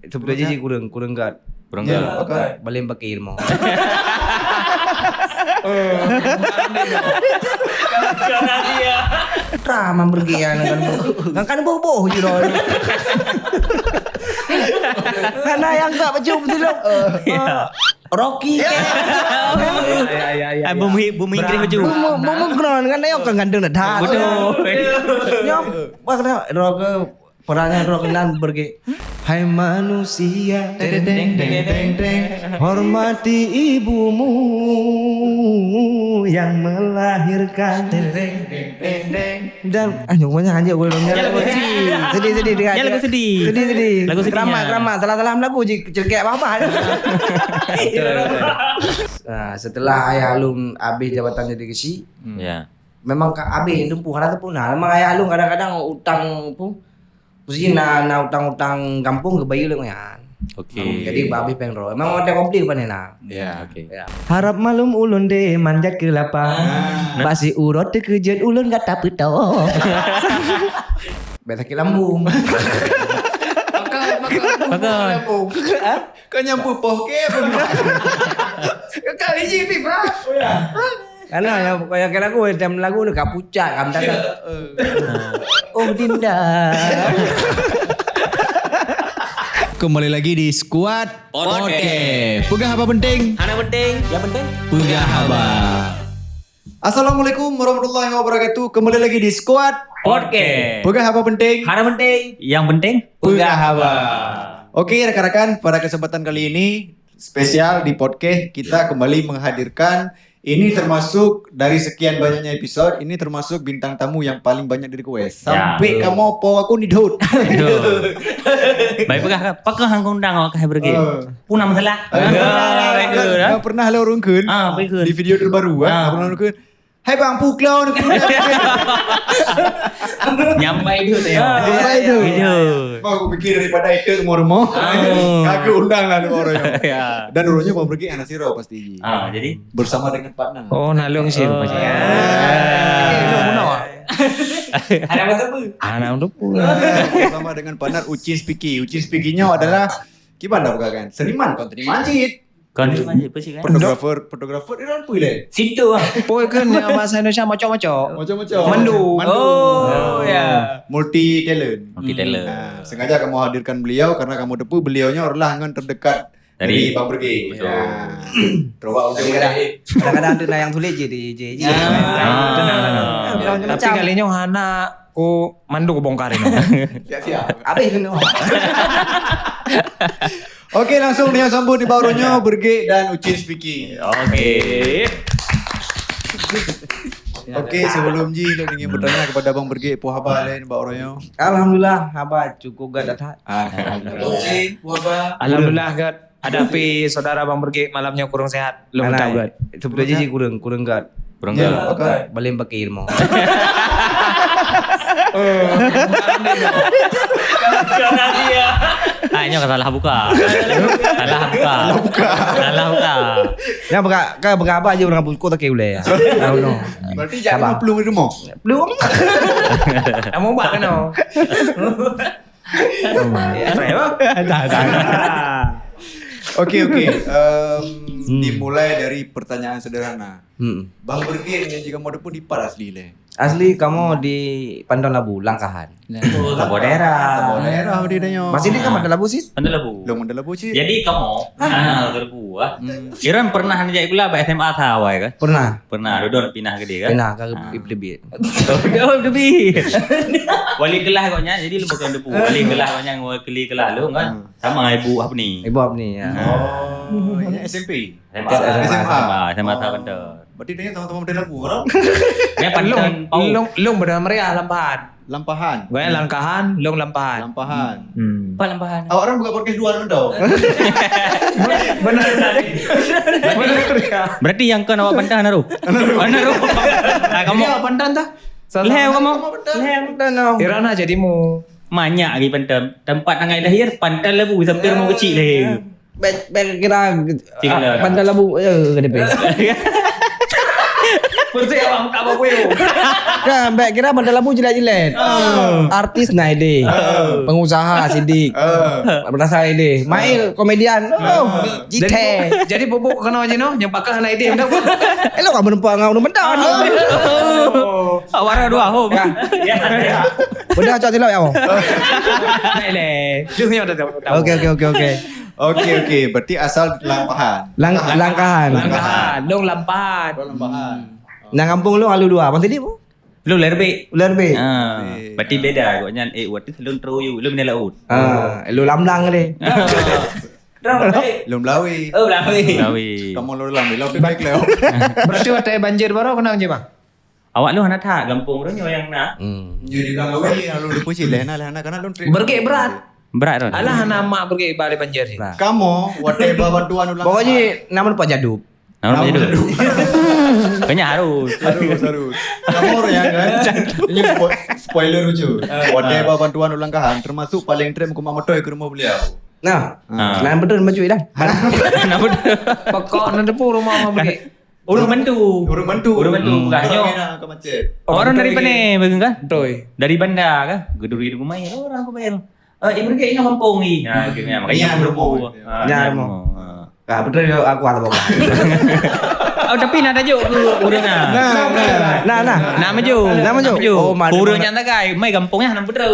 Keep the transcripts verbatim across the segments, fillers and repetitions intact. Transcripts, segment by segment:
Sebetul jih kureueng, kureueng gat. Kureueng gat. Pakai. Baleng pakai ilmu. Tra mempergi ya dengan kan boh-boh je dah. Karena yang gat baju betul. Rocky ke? Ya, ya, ya, ya. Bumi, bumi Inggris baju. Bumi, bumi kenalan kan, ayo kan ganteng dah. Betul. Nyop, wah kena rock. Perangai roh keunan berge. Hai manusia, teng, teng, teng, teng, teng, hormati ibumu yang melahirkan. Teng, teng, teng, teng, teng. Dan, ah, nyok banyak aja gue. Jangan lagu sedih. Sedih, sedih, dengar. Jangan lagu sedih. Sedih, sedih. Lagu sedih. Keramat, keramat. Salah-salah lagu je, cergek apa-apa. Betul, betul. Ah, setelah ayah alun habis jabatan jadi kesi, hmm, ya, memang ka habis lumpuh, hana teupuna. Memang ayah alun kadang-kadang utang pun Mesti na, na utang-utang gampông geubayeue lé nyan. Oke. Jadi, babeh péng droe. Memang ada komplit pane na. Ya. Oke. Ya. Harap malum ulôn deh manjat kelapa. Ah. Basi uroe teukeujot ulôn gata peutoh. Biasa sakit lambung. Maka, maka, maka. Lambung. Hah? Kau nyampu poh ke? Kali ini, Bibra. Karena yang, yang kena aku, tiap lagu ni ka pucat, ka mendadak. Oh, Dinda. Kembali lagi di Squad Podcast. Podcast. Peugah haba penting. Hana penting. Yang penting peugah haba. Assalamualaikum warahmatullahi wabarakatuh. Kembali lagi di Squad Podcast. Peugah haba penting. Hana penting. Yang penting peugah haba. Oke, rekan-rekan, pada kesempatan kali ini, spesial di podcast, kita kembali menghadirkan, ini termasuk dari sekian banyaknya episod, ini termasuk bintang tamu yang paling banyak di-request. Ya. Sampai kamoe po aku ni dot. Aduh. Baik, peugah, peugah hang undang awak kahai bergek. Eh. Puna masalah. Eh. Ah, baik, kan? Dah pernah lah orang kun. Ah, baik, kun. Di video terbaru, eh. Ah. Pernah orang kun. Hai bang, puklau ni. Nyampai tu teh. Ah, nyampai tu. Itu. Bang, aku fikir daripada itu rumah-rumah. Ah. Aku undang lah dua orang. Ya. Dan dulunya Bang Bergek anak siro pasti. Ah, jadi? Bersama dengan partner. Oh, nak long sih rupanya. Ah. Ada apa tu? Anak tu pun. Bersama dengan partner Ucin Spiki. Ucin Spikinya adalah gimana bukan kan? Seniman, kon seniman cit. Kon seniman cit, apa sih kan? Fotografer, fotografer dia orang apa leh? Situ ah. Pokoknya kan yang bahasa Indonesia macam-macam. Macam-macam. Mandu. Mandu. Oh, ya. Multi talent. Multi talent. Nah, sengaja kamu hadirkan beliau karena kamu tahu beliaunya adalah yang terdekat dari Bang Bergek. Betul. Ya. Coba untuk kadang-kadang ada yang tulis je di je. Ya. Ah. Tapi kali ini hana ku mandu ku bongkar ini. Siap-siap. Habis kena. Oke, langsung dengan sambut di bawah nyoe Bergek dan Ucin Spiki. Oke. Oke, sebelum ji nak ingin bertanya kepada Bang Bergek, apa haba lain bak uroe nyoe? Alhamdulillah, haba cukup gak datang. Alhamdulillah. Alhamdulillah gak. Ada api saudara Bang Bergek malamnya kurang sehat. Lom tak gak. Sebetul ji kurang, kurang gak. Kurang gak. Baleng pakai ilmu. Ah, nyoe salah buka. Salah buka. Salah buka. Salah buka. Nyoe buka, kan buka haba je orang buku tak uleh. Tahu no. Berarti jadi pelung di rumah. Pelung. Kamu buat kena. Dah, dah. Oke, oke. Em, dimulai dari pertanyaan sederhana. Hmm. Bang Bergek nyoe jika mau depan di pat asli leh. Asli kamu di Panton Labu, Langkahan. Nah. Saboh daerah. Saboh daerah berarti dia nyoe. Masih di kan Panton Labu sih? Panton Labu. Belum Panton Labu sih. Jadi kamu, ah, Panton Labu ah. Hmm. Iran pernah ngejak gula bak S M A sa awai kan? Pernah. Pernah, duduk pinah ke dia kan? Pinah ke lebih. Duduk lebih. Wali kelas kau nya, jadi lu bukan debu. Wali kelas kau nya, wali kelas lu kan? Hmm. Sama ibu Abni. Ibu Abni, ya. Oh, ini S M P? S M A. S M A. S M A, S M A Sabanter. Berarti dia sama-sama model lagu, orang? Long, long, long bernama meriah Lampahan. Lampahan. Gue Langkahan, long Lampahan. Lampahan. Hmm. Apa Lampahan? Awak orang buka podcast dua orang tau. Benar. Benar. Berarti yang kau awak pantang naruh. Naruh. Ah, kamu. Jadi awak pantang tah? Leh kamu. Leh pantang. Irana jadimu. Banyak lagi pantang. Tempat tanggai lahir, pantang labu sampai rumah kecil lahir. Baik, baik kira, ah, Pantai Labu, eh, ke depan. Bersih awak tak apa-apa. Kan, baik kira pada labu jilat-jilat. Artis na idéh. Pengusaha sidik. Berasa idéh. Mail komedian. Oh, jithe. Jadi bubuk kena je noh, nyang pakah na idéh. Elok kan menumpang ngau medan. Awara dua hom. Ya. Udah cok silap ya. Naik leh. Jurnya udah tahu. Okey, okey, okey, okey. Okey, okey. Berarti asal Lampahan. Lang Langkahan. Langkahan. Dong Lampahan. Lampahan. Nang kampung lu alu dua. Abang tadi bu? Lu lerbik. Ular be. Ha. Berarti beda kok nyan. Eh, waktu selun teruyu, lu mina laut. Ah, lu lamlang deh. Terus. Lom lawi. Oh, lawi. Lawi. Kamu lo lam, lo pek leo. Berarti watèe banjir baru kenang je bang? Awak lu hana that gampung tu nyoe yang nak. Hmm. Jadi bilang lawi, lalu dipuji leh, nah leh, nah karena lu trip. Bergek berat. Berat tu. Alah anak mak bergek balik banjir je. Berat. Kamu, whatever bantuan ulang. Pokoknya nama lupa jadu. Nama Nama jadu. jadu. Kena harus. Harus, harus. Kamu orang yang kan? Ini spo- spoiler lucu. Whatever bantuan ulang kahan, termasuk paling trip ke mak motor ke rumah beliau. Nah, Ah. nah betul maju dah. Nama tu? Pekok na depu rumah mak bergek. Urang bantu. Urang bantu. Urang bantu, bukan nyoe. Ke macet. Orang dari mana, bang kan? Betul. Dari Banda kah? Geduri di rumah ya, orang aku bayar. Eh, ibu ke ini kampung ni. Ha, gitu ya. Makanya Iya, aku rumah. Ha, Iya, iya, rumah. rumah. Ha. Ah, betul juga aku ada bawa. Oh, tapi nak tajuk ke urang ah. Nah, nah. Nah, nah. Nak maju. Nak maju. Oh, mana Urang mana. Nyan takai, mai kampung nyan putra.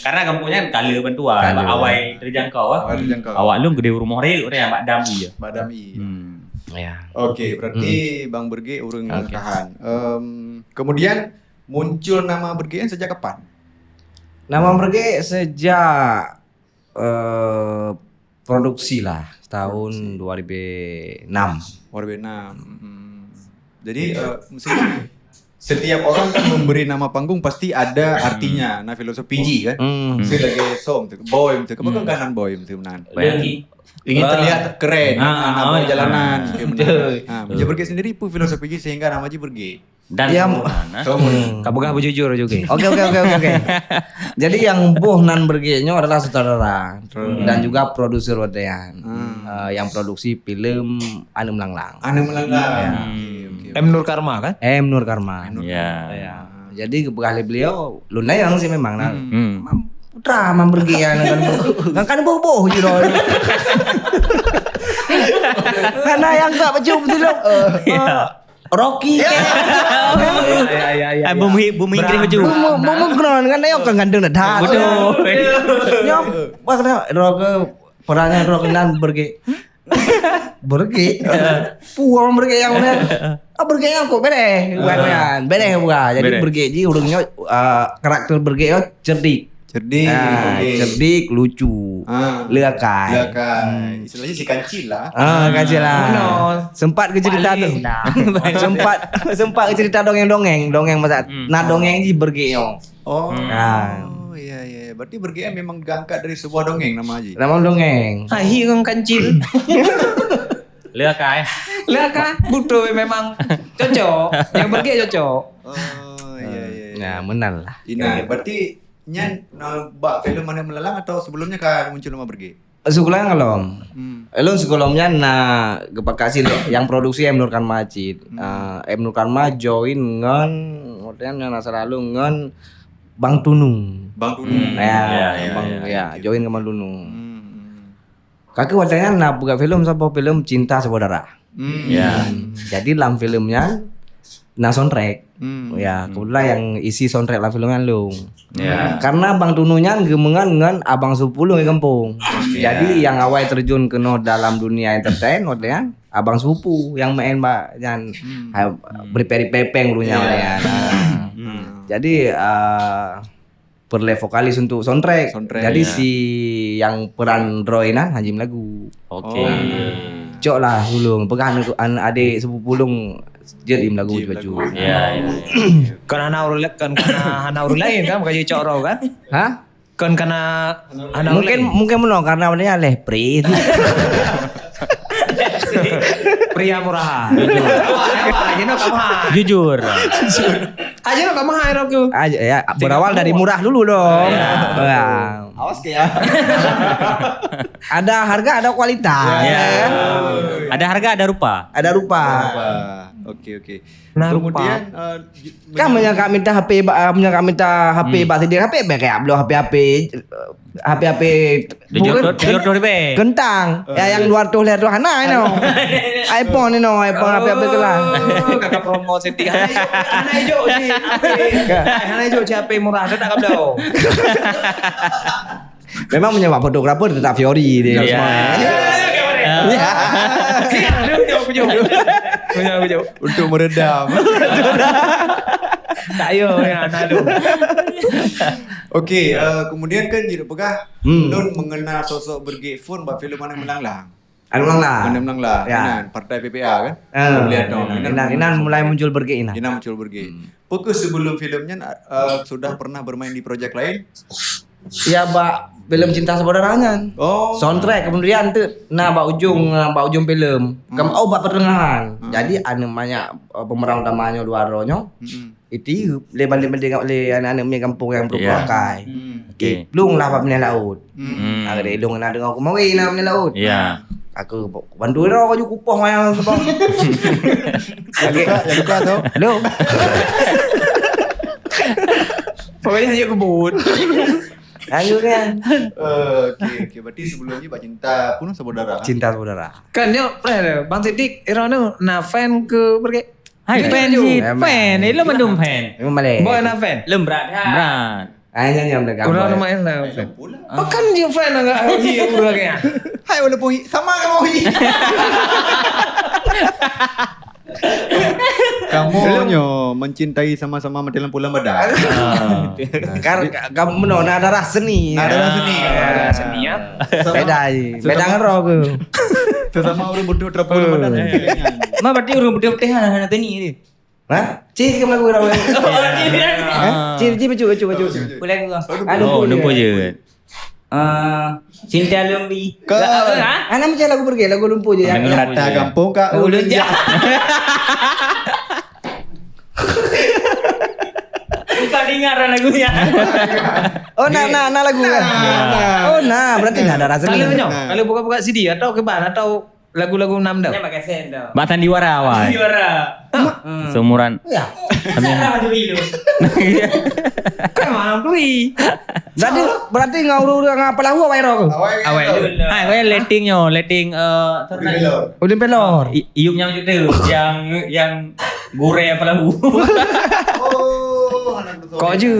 Karena kampung nyan kala bantuan, Kala. Awai terjangkau ah. Awai terjangkau. Awak lu gede rumah real, orang yang mak dam iya. Madam I. Hmm. Ya. Okey, berarti Bang Bergek urang Okey. Langkahan. Em, kemudian muncul nama Bergek ni sejak kapan? Nama Bergek sejak eh, produksi lah tahun dua ribu enam. dua ribu enam. Hmm. Jadi eh, mesti setiap orang kan memberi nama panggung pasti ada artinya. Nah, filosofi ji kan. Hmm. Mesti lagi som tu, boy tu. Kenapa kan kanan boy tu menan? Lagi. Ingin terlihat keren, Ah, anak oh, boy iya. jalanan. Ah, Gitu. betul. Ah, macam Bergek sendiri pun filosofi ji sehingga nama ji Bergek. Dan Ya, penurunan, ah. Tahu. Ka peugah bujur juga. Okey, okey, okey, okey, okey. Jadi yang boh nan Bergek nyoe adalah sutradara dan juga produser watèe nyan. Eh, yang produksi filem Aneuk Meulanglang. Aneuk Meulanglang. Ya. Okey, okey. M Nur Karma kan? M Nur Karma. Ya. Ya. Jadi kepeugah lé beliau lôn layang sih memang nah. Hmm. Putra Mam Bergek ya kan. Kan kan boh-boh je dah. Karena yang tak baju betul. Rocky ke? Ah, bumi bumi Inggris baju. Bumbu bumbu kena dengan dia kan gandeng dah. Betul. Nyop. Wah kena rock perangai rock nan Bergek. Bergek. Puang Bergek yang mana? Ah Bergek yang kok bereh. Bukan kan. Bereh bukan. Jadi Bereh. Bergek ji urang nyoe ah, karakter Bergek nyoe cerdik. Cerdik. Ah, Okey. Cerdik, lucu. Ah. Lekai. Lekai. Istilahnya si kancil lah. Ah, kancil lah. Benar. Sempat ke cerita tu. Paling dah. Sempat sempat ke cerita dongeng-dongeng, dongeng masa. Nah, dongeng ji Bergek nyoe. Oh. Ah. Ya, ya. Berarti Bergek memang diangkat dari sebuah dongeng nama ji. Nama dongeng. Ahi kong kancil. Lekai. Lah kan? Betul memang cocok. Yang Bergek cocok. Oh, ya, ya, ya. Nah, menang lah. Ina, berarti nyan uh, bak filem Aneuk Meulanglang atau sebelumnya ka muncul nama Bergek? Sekolah ngalom. Hmm. Elon sekolah nyan na gepakat sih yang produksi M Nur Karma cit. Ah, M Nur Karma join ngon, kemudian yang asal lalu ngon Bang Tunu. Bang Tunu. Hmm. Ya, Ya, ya, Bang ya. Ya, join ngon Bang Tunu. Hmm. Kaki watèe nyan na buka filem siapa filem Cinta Saudara. Hmm. Ya. Jadi dalam filem nyan na soundtrack. Hmm. Ya, kebetulan yang isi soundtrack dalam filem nyan lôn. Ya. Karena Bang Tunu nyan geumeungon ngon abang sepupu lôn di kampung. Jadi yang awai terjun keunoe dalam dunia entertain waktu nyan abang sepupu yang main bak nyan. Ha, berperi pepeng dulunya waktu nyan. Nah. Jadi uh, perle vokalis untuk soundtrack. Soundtrack, Jadi ya. Si yang peran Roy nan Haji Melagu. Okey. Cok lah ulung peugah aneuk aneuk adik sepupu ulung jeuet di Melagu Jeuet baju. Melagu. Ya, ya. Kan hana urang kan hana urang lain kan bagi cok roh kan? Ha? Kan kana hana urang Mungkin lain. Mungkin meunoe karena dia leh prit. Pria murahan. Aja nak kamar. Jujur. Aja nak kamar roh tu. Ah, ya, berawal dari murah dulu dong. Ya. Awas ke ya. Ada harga, ada kualitas. Ya. Ada harga, ada rupa. Ada rupa. Wah, oke oke. Kemudian uh, Kan meunyoe ka minta H P ba- meunyoe ka minta H P bak sidin, H P bèk kayak bloe H P H P H P H P Dijodot, dijodot bèk. Kentang. Ya yang dua ratus lima ratus hana inoe. iPhone inoe, iPhone H P H P kelas. Oh, kakak promo sedih. Hana ijok, hana ijok cik. Hana ijok cik H P murah, dah tak kabel. Memang meunyoe fotografer tetap Fiori dia. Ya. Ya, dia punya. Punya, punya. Untuk meredam. Tak yo ya, tak ada. Okey, uh, kemudian kan jadi peugah Hmm. Lôn mengenal sosok Bergek Fon bak filem Aneuk Meulanglang. Aneuk Meulanglang. Aneuk Meulanglang. Ya. Inan, partai P P A kan? Ah, Boleh atau Inan, Inan, Inan mulai muncul Bergek Inan. Inan muncul Bergek. Peue seubeulom filem nyan uh, sudah pernah bermain di projek lain? Ya bak filem Cinta Saudara nyan. Oh. Soundtrack kemudian tu na bak ujung uh, bak ujung filem. Kam oh bak pertengahan. Jadi anu banyak uh, pemeran utama nyoe dua droe nyoe. Hmm. Itiup lé balik balik lé anak-anak mi gampông yang Ya. berpakai. Hmm. Okey. Plung lah bak Minah Laut. Hmm. Ada idong na dengar aku mawi na Minah Laut. Ya. Aku bantu dah aku kupoh yang sebab. Ya luka, ya luka tu. Hello. Pokoknya hanya kebut. Lalu kan. Uh, okey okey. Berarti sebelum ni bak Cinta pun saudara. Cinta saudara. Kan dia pernah ada Bang Sidik era tu na fan ke Bergek? Hai fan je. Memang. Fan. Eh, lo mandum fan. Memang malé. Boy na fan. Lem berat. Berat. Ai nyan nyam dekat. Orang nama yang na fan. Bukan je fan agak hi urang ya. Hai walaupun hi, sama kamu hi. Kamu nyo mencintai sama-sama mati lampu lambadan. Kan kamu meno na darah seni. Nah, ada seni. Ada seni ya. Beda je. Beda ngan roh ke. Sesama orang bodoh terapun lambadan. Ma berarti urang bodoh teh hana teni ni. Ha? Cik kamu lagu berapa? Ha? Cik cik baca baca baca. Boleh aku. Anu Oh, pun lupa je. Je. Ah, cinta lembi. Ke- Ha? Ana macam lagu Bergek, lagu lumpuh je ya. Lagu Rata kampung kak Ulun ulun je. je. Bukan dengar lagunya. Oh, na na na lagu kan? Oh, na berarti na darah seni. Kalau nyo, kalau buka-buka C D atau keban atau lagu-lagu nam dah. Bak sandiwara awai. Sandiwara. Seumuran. Ya. Salah dulu. Kan malam tu. Berarti berarti ngau urang ngau pelahu awai roh. Awai. Hai, kau letting nyo, letting eh Udah belum? Udin pelor. Iup nyang tu yang yang gureh pelahu. Oh, anak betul. Kok je.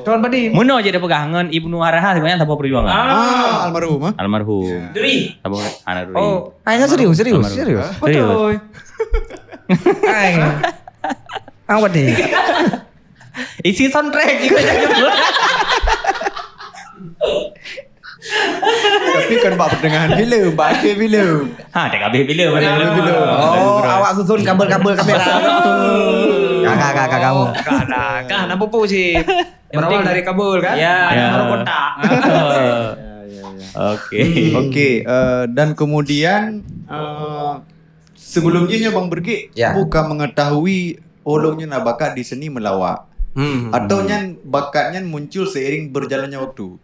Tuan Padi. Meno je dia pegang ngon Ibnu Araha sebenarnya tanpa perjuangan. Ah, almarhum ah. Almarhum. Duri. Tanpa anak duri. Oh, Ai serius serius serius. Serius. betul. Ai. Apa ni? Isi soundtrack gitu. Tapi kan bak pertengahan filem, bak akhir filem. Ha, tak habis filem. Habis filem. Oh, awak susun kabel-kabel kamera. Kakak kakak kamu. Kan, kan apa pun sih. Berawal dari kabel kan? Ya. Baru kontak. Okey. Okey, uh, dan kemudian uh, sebelum ni Bang Bergek Ya. Buka mengetahui Olong nyoe na bakat di seni melawak. Hmm. Atau nyan bakat nyan muncul seiring berjalannya waktu.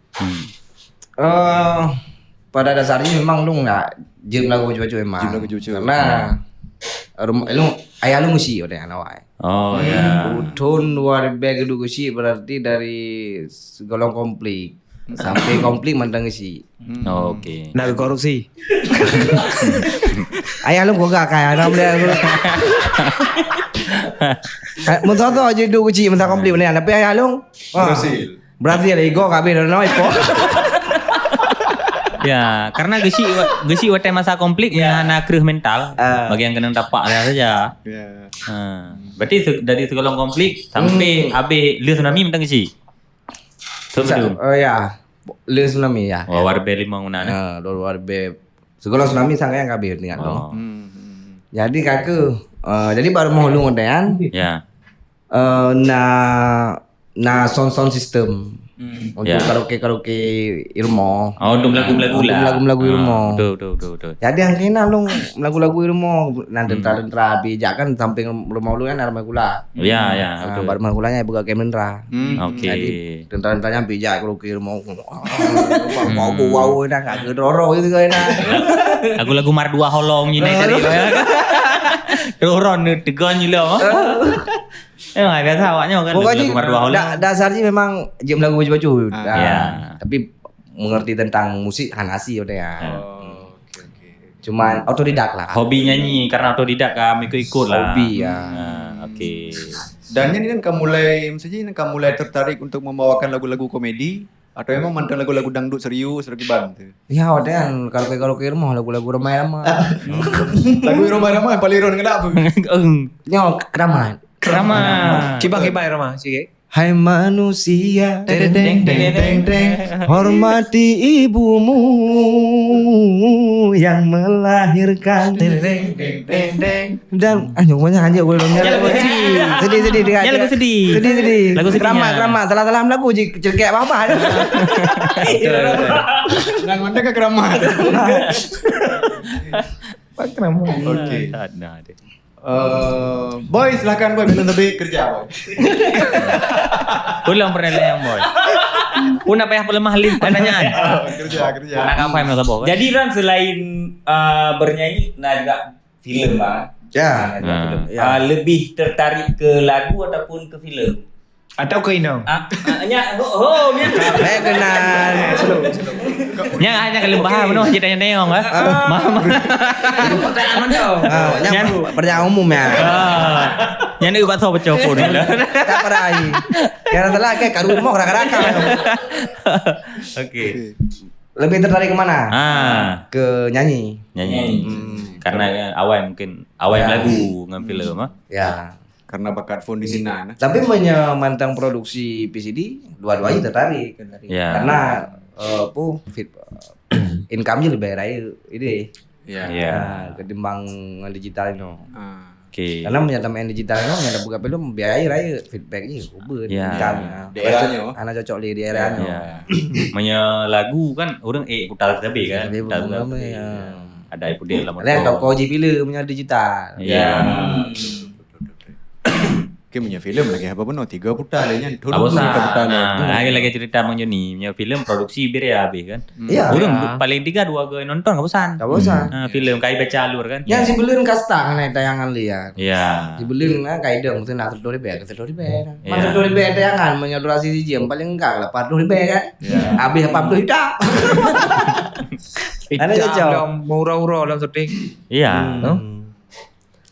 Eh, pada dasarnya memang Lung nak jeuet lagu cucu memang. Jeuet lagu cucu. Karena rumah Lung ayah Lung usi udah anak awak. Oh ya. Tahun dua ribu dua puluh berarti dari segolong konflik sampai konflik mantang isi. Okey. Nak korupsi. Ayah Lung gua kaya nama dia. Mentoto je duduk kecil masa konflik ni tapi ayah Lung wah, Berhasil. Berhasil ego kabeh dah noy po. Ya, karena geuchik geuchik watèe masa konflik ya. Hana kreuh mental, Ah. Bagi yang kena tapak saja. Ya. Ha. Berarti se- dari segolong konflik sampai habis le tsunami mantang geuchik. Sebelum. Oh ya. Le tsunami ya. Oh, warbe limong meunan. Ha, dua ribu segolong tsunami sangat yang kabeh ingat tu. Oh. Hmm. hmm. Jadi kaka uh, jadi baru mau Lung kan. Ya. Uh, na na sound sound system. Untuk Ya. karaoke-karaoke i rumoh. Oh, untuk melagu-melagu Untuk lah. melagu-melagu i Ah, rumoh. betul, betul, betul, betul. Jadi, akhirnya lôn lagu-lagu i rumoh, nah, Hmm. tentara-tentara pih jak kan samping rumoh lôn kan ada rumah gula. Ya, ya, Ah, betul. bak rumah gulanya buka kem tentara. Hmm. Okey. Jadi, tentara-tentaranya pih jak karaoke i rumoh. Wah, wah, wah, dah, nggak gedoro gitu kan, nah. Lagu-lagu Mardua Holong ni naik tadi. Turun ni, tegon je lah. Eh, biasa awaknya kan Pokoknya, lagu-lagu Mardua Holong. da-, dasar je memang jeuem lagu bacut-bacut. Ah. Ah, Ya. tapi mengerti tentang musik hana asi udah ya. Ya. Oh, oke, oke. Cuman otodidak lah. Hobi nyanyi karena otodidak kan, ikut-ikut lah. Hobi, ya. Ah, oke. Dan ini kan kamu mulai, maksudnya ini kamu mulai tertarik untuk membawakan lagu-lagu komedi atau memang mantong lagu-lagu dangdut serius, lagu band tu? Ya, udah kan, karaoke-karaoke i rumoh, lagu-lagu ramai-ramai. Lagu ramai-ramai, paling ron ngelak apa? Nyoe, keramat. Keramat. Cibang kibai ramai sikit. Hai manusia, Teng, teng, teng, teng, teng. Hormati ibumu yang melahirkan. Teng, teng, teng, teng, teng. Dan, ah, nyok banyak aja boleh. Ya, lagu sedih. Sedih, sedih, dengar. Ya, lagu sedih. Sedih, sedih. Lagu sedih, Keramat, ya. Keramat. Salah-salah lagu je, cerkek apa-apa. Betul, betul. Dan mana ke keramat? Pak keramat. Okey. Tak ada deh. Eh, Boy, silakan, Boy. Belum tadi kerja, Boy. Pulang pernah layan, Boy. Pun nak payah pelemah lin pertanyaan. Kerja, kerja. Nak apa yang nak sabar, kan? Jadi, Ran, selain, uh, bernyanyi, nah juga filem, Bang. Ya. Ah, juga Ah. filem. Ya. Ah, lebih tertarik ke lagu ataupun ke filem? Atau ke inong? Ah, ah, nyak, ho, ho, nyak. Eh, kenal. Nyak hanya ke lembah, penuh je tanya neong, ah. Ah. Mama. Itu pertanyaan mana? Ah, nyak Nyan. per-, pertanyaan umum ya. Ah. Nyan nak bakso pecah pun. Tak pernah. Yang salah kan karu moh raka-raka. Okey. Lebih tertarik ke mana? Ah. Ke nyanyi. Nyanyi. Nyanyi. Hmm. Karena awai mungkin, awai Ya. lagu dengan filem, ah. Ya. Karena bakat phon di sinan, eh. Tapi meunyoe mantong produksi P C D, dua-duanya tertarik. Ya. Karena, eh, apa, fit-, income je lebih raya, ide. Ya. Ya. Ah, ketimbang ngon digital nyoe. Ah. Okey. Karena meunyoe main digital nyoe, meunyoe buka filem, biaya raya, feedback je, uber, Ya. income, ah. Daerahnya, oh. Hana cocok di daerah Ya. nyoe. Ya. Meunyoe lagu kan, orang, eh, putar sabe kan? Sabe Putar putar sabe, sabe. ya. Ada yang pun dia lama Lain tu. toko je filem meunyoe digital. Ya. Hmm. Okey, meunyoe filem lagi apa benar? Tiga putar lagi nyan. Tak bosan. Tiga putar lagi. Ah, lagi-lagi cerita Bang Joni. Meunyoe filem produksi biaya habis kan. Hmm. Ya. Orang Ya. du-, paling tiga dua ga nonton, tak bosan. Tak bosan. Ah, filem kai baca alur kan. Yang Ya. sebelum kasta kan tayangan lihat. Ya. Sebelum kan kai dong tu nak tertulis bayar, tertulis bayar. Ya. Mana tertulis bayar tayangan meunyoe durasi sejam paling enggak lah empat puluh ribu kan. Ya. Habis lapan puluh juta. Ada Dah cocok. Belum murah-murah dalam syuting. Ya. Hmm. Huh?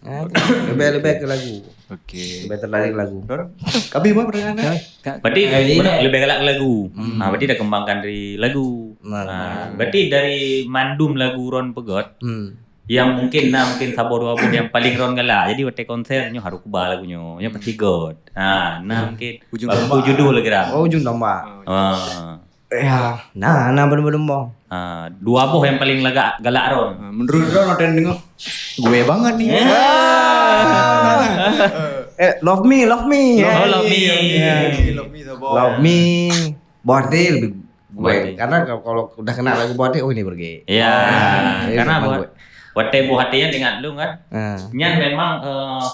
Ah, lebih-lebih ke lagu. Okey. Lebih tertarik ke lagu. Ron? Habis apa pertanyaan dah? Berarti Eh, ini benar, lebih galak ke lagu. Hmm. Ha, berarti dah kembangkan dari lagu. Nah. Ha, berarti dari mandum lagu Ron peugöt, Hmm. yang mungkin na mungkin saboh dua boh yang paling Ron galak. Jadi watèe konser nyoe harus keubah lagu nyoe. Nyoe pasti göt. Ha, na mungkin Ujung baru Tombak. Judul lagi dah. Oh, Ujung Tombak. Ha. Ya, na, na belum-belum boh. Ha, dua boh yang paling lagak galak Ron. Ha, menurut Ron ada yang dengar, "Gue banget nih." Ya. Eh, Love Me, Love Me. Oh, Love Me. Ya. Love Me, Love Me, sabar. Love Me. Boh Até lebih Boh Até. Karena kalau, kalau udah kena lagu Boh Até, oh, ini berge. Ya, Ah, karena ini buat, memang buat Boh Até yang ingat lu kan. Ah. Nyan memang, eh,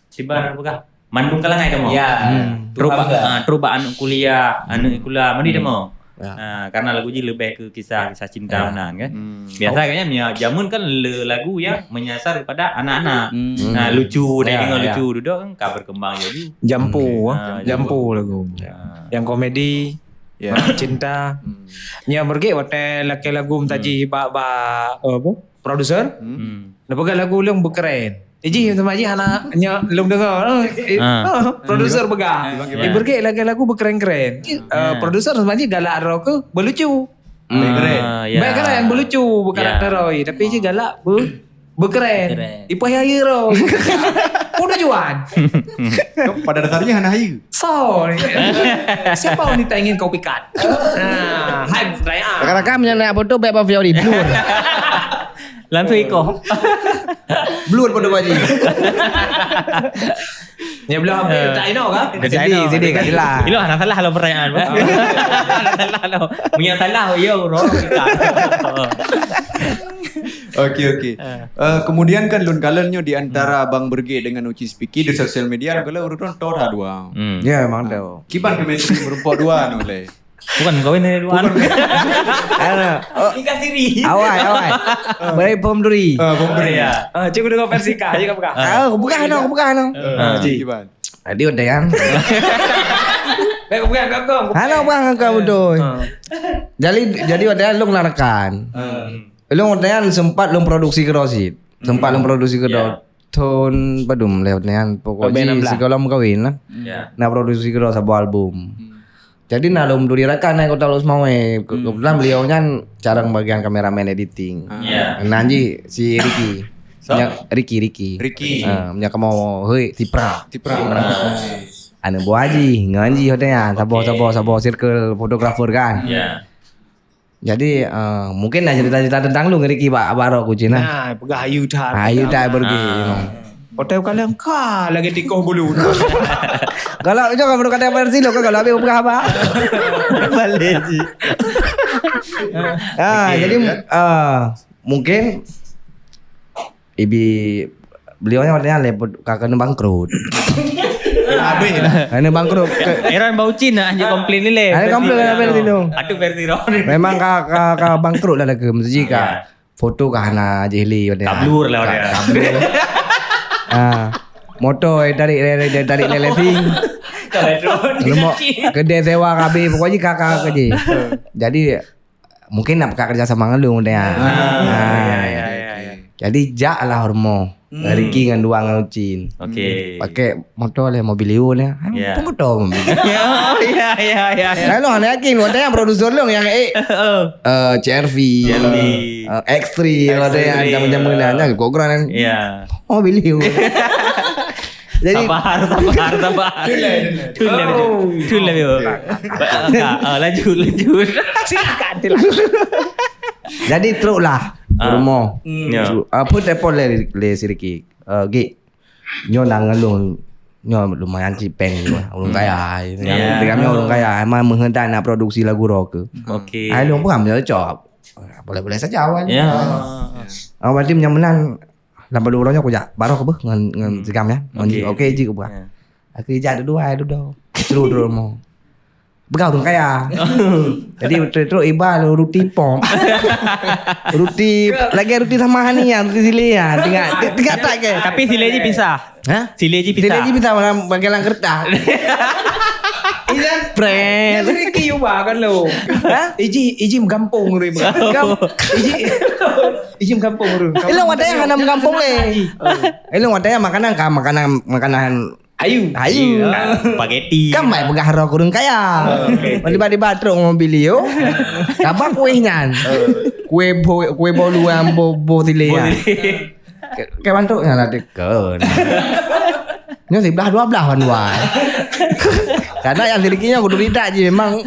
sibar apa kah? Mandum kalangan kamoe. Ya. Hmm. Trok bak, ah, trok bak aneuk kuliah, aneuk kuliah, mandi Hmm. demo. Ya. Ah, karena lagu ji lebih ke kisah, kisah cinta Ya. meunan kan. Hmm. Biasa kan ya, jameun kan le-, lagu yang menyasar kepada anak-anak. Hmm. Ah, lucu, dah Ya, dengar ya. lucu, duduk kan ka berkembang jadi. Jampu, Hmm. ah. Ah, Jampu lagu. Ya. Yang komedi, Ya. cinta. Hmm. Nya meureuget watèe lakèe lagu meutajih Hmm. bak, bak, eh, apa? Produser. Hmm. Hmm. Neupeugah lagu lôn beukeren. Iji sama ji hana nyoe lôn deungoe. Eh, Ah. ah, produser peugah. Gimana, gimana? Ibeureuget lagèe lagu beukeren-keren. Eh, Ah. produser sama ji galak droe keu beulucu. Hmm. Ah, ya. Baik keren, beulucu, beukarakter Ya. roe, tapi ji galak be-, beukeren. Keren. Ipoh ya, ya, roe. Pun tujuan. Pada dasarnya hana hayu. So, siapa wanita ingin kau pikat? Ah, hai, Raya. Rakan-rakan, meunyoe nak foto, bèk bak Fiori, blur. Langsung iko. Blur pada baju. Nyak belah habis, eh, tak inoe kan? Sedih, sedih, tak jelas. Inoe hana salah lah pertanyaan. Hana salah lah. Meunyo salah, ya, urang kita. Okey, okey. Eh. Eh, kemudian kan lôn kalon nyoe di antara Bang Bergek dengan Uci Spiki di sosial media, kalau urut to dua. Hmm. Ya, memang tu. Kiban chemistry meureumpok dua nyoe lé. Bukan kawin ni dua. Bukan. Ano? Oh. Nikah siri. Awai, awai. Beri pom duri. Ah, pom duri. Ya. Ah, cikgu dengar versi kah, cikgu pegang. Ah, aku pegang no, aku pegang no. Ah, cik. Kiban. Jadi udah kan. Baik, aku pegang kat kau. Hana pegang kat kau betul. Ah. Jadi, jadi udah long larakan. Ah. Long udah kan sempat long produksi kerosit. Sempat long produksi kerosit. Ya. Thon padum lé udah kan. Pokok Abang ji enam belas. Sekolah mengkawin lah. Ya. Nak produksi kerosit saboh album. Hmm. Jadi na lôn duri rakan eh Kota Lhokseumawe. Ke-, hmm. Kebetulan beliau nyan carang bagian kameramen editing. Ah. Ya. Nan ji si Ricky. So? Nya, Ricky, Ricky. Ricky. Ah, nya kamu hei Tipra. Tipra. Tipra. Anu buah ji, ngan ji hotel ya. Saboh, oke. Saboh, saboh circle fotografer kan. Ya. Jadi, eh, mungkin ada cerita-cerita tentang lu ngeriki bak baro kucing nah. Nah, peugah ayu that. Ayu that bergi. Ah. Hotel kalian ka lagi tikoh bulu. Kalau itu kalau kata versi lo kalau habis peugah apa? Balik ji. Ah, okey, jadi, ya. Ah, mungkin ibi beliau nyan lé ka kena bangkrut. Habis lah. Kena bangkrut. Ke- Eran bau Cina je komplain ni leh. Ada komplain lah versi tu. Aduh versi roh ni. Memang ka ka ka bangkrut lah lagi mesti ka. Ya. Foto ka hana jih li. Ka blur lah ka, dia. Ka blur. Ah. Motor eh, tarik tarik tarik lelesing. Kalau drone. Rumah kedai sewa ka habis pokoknya ka ka kerja. Jadi mungkin nak buka kerja sama ngan lu dia. Ah, ya, ya, ya, ya. Jadi jak lah rumah. Hmm. Ricky ngan dua ngan Ucin. Okey. Pakai motor lah mobil Leo ni. Ya. Apa motor mobil? Ya, ya, ya, ya. Kalau hana yakin, lu ada yang produser lu yang eh, eh, C R V, C R V. Eh, X three, lu ada yang X three, zaman-zaman ya. Dah, dah, kok geran. Ya. Mobil Leo. Jadi sabar, sabar, sabar. Too late, too late. Too late, too late. Oh. Too late, bro. Okey. Ah, ah, laju, laju. Silakan, silakan. Jadi truk lah. Ah. Rumah. Hmm. Ya. Truk. Apa telepon le le si Ricky? Eh, Gik. Nyoe nang ngelung. Nyoe lumayan cipeng nyoe. Urang kaya. Ya. Dengan nyoe urang kaya. Emang menghendak nak produksi lagu rock ke? Okey. Ai lung pun ambil cop. Boleh-boleh saja awal. Ya. Ah, berarti meunyoe meunan Lam padum uroe nyoe kujak, baroh keubeue ngon, ngon sigam nyan. Ngon ji, oke ji keubeue. Ya. Aku ijak dua-dua, dua-dua. Terus, terus mo. Peugah ureueng kaya. Jadi, terus, terus iba lôn ruti pom. Ruti, lagèe ruti sama hani nyan, ruti silei nyan. Tinggal, tinggal tak ke? Tapi silei ji pisah. Hah? Silei ji pisah. Silei ji pisah, malah bagi lam kertas. Inan, prank. Inan seuki uba kan lo. Hah? Iji, iji meugampông ureueng. Gam-, iji, iji meugampông ureueng. Ilong watèe hana meugampông lé. Ilong watèe makanan ka, makanan, makanan ayu. Ayu. Iya, spaghetti. Kan mai peugah roh ureueng kaya. Oh, oke, oke. Tiba-tiba trok mobil yo. Kaba kueh nyan. Kueh bo-, kueh bolu yang bo-, bo silei nyan. Bo silei. Ke, ke bantuk nyan lah dikeun. Nyoe siblah dua blah wan wai. Karena yang sedikitnya kudu tidak ji memang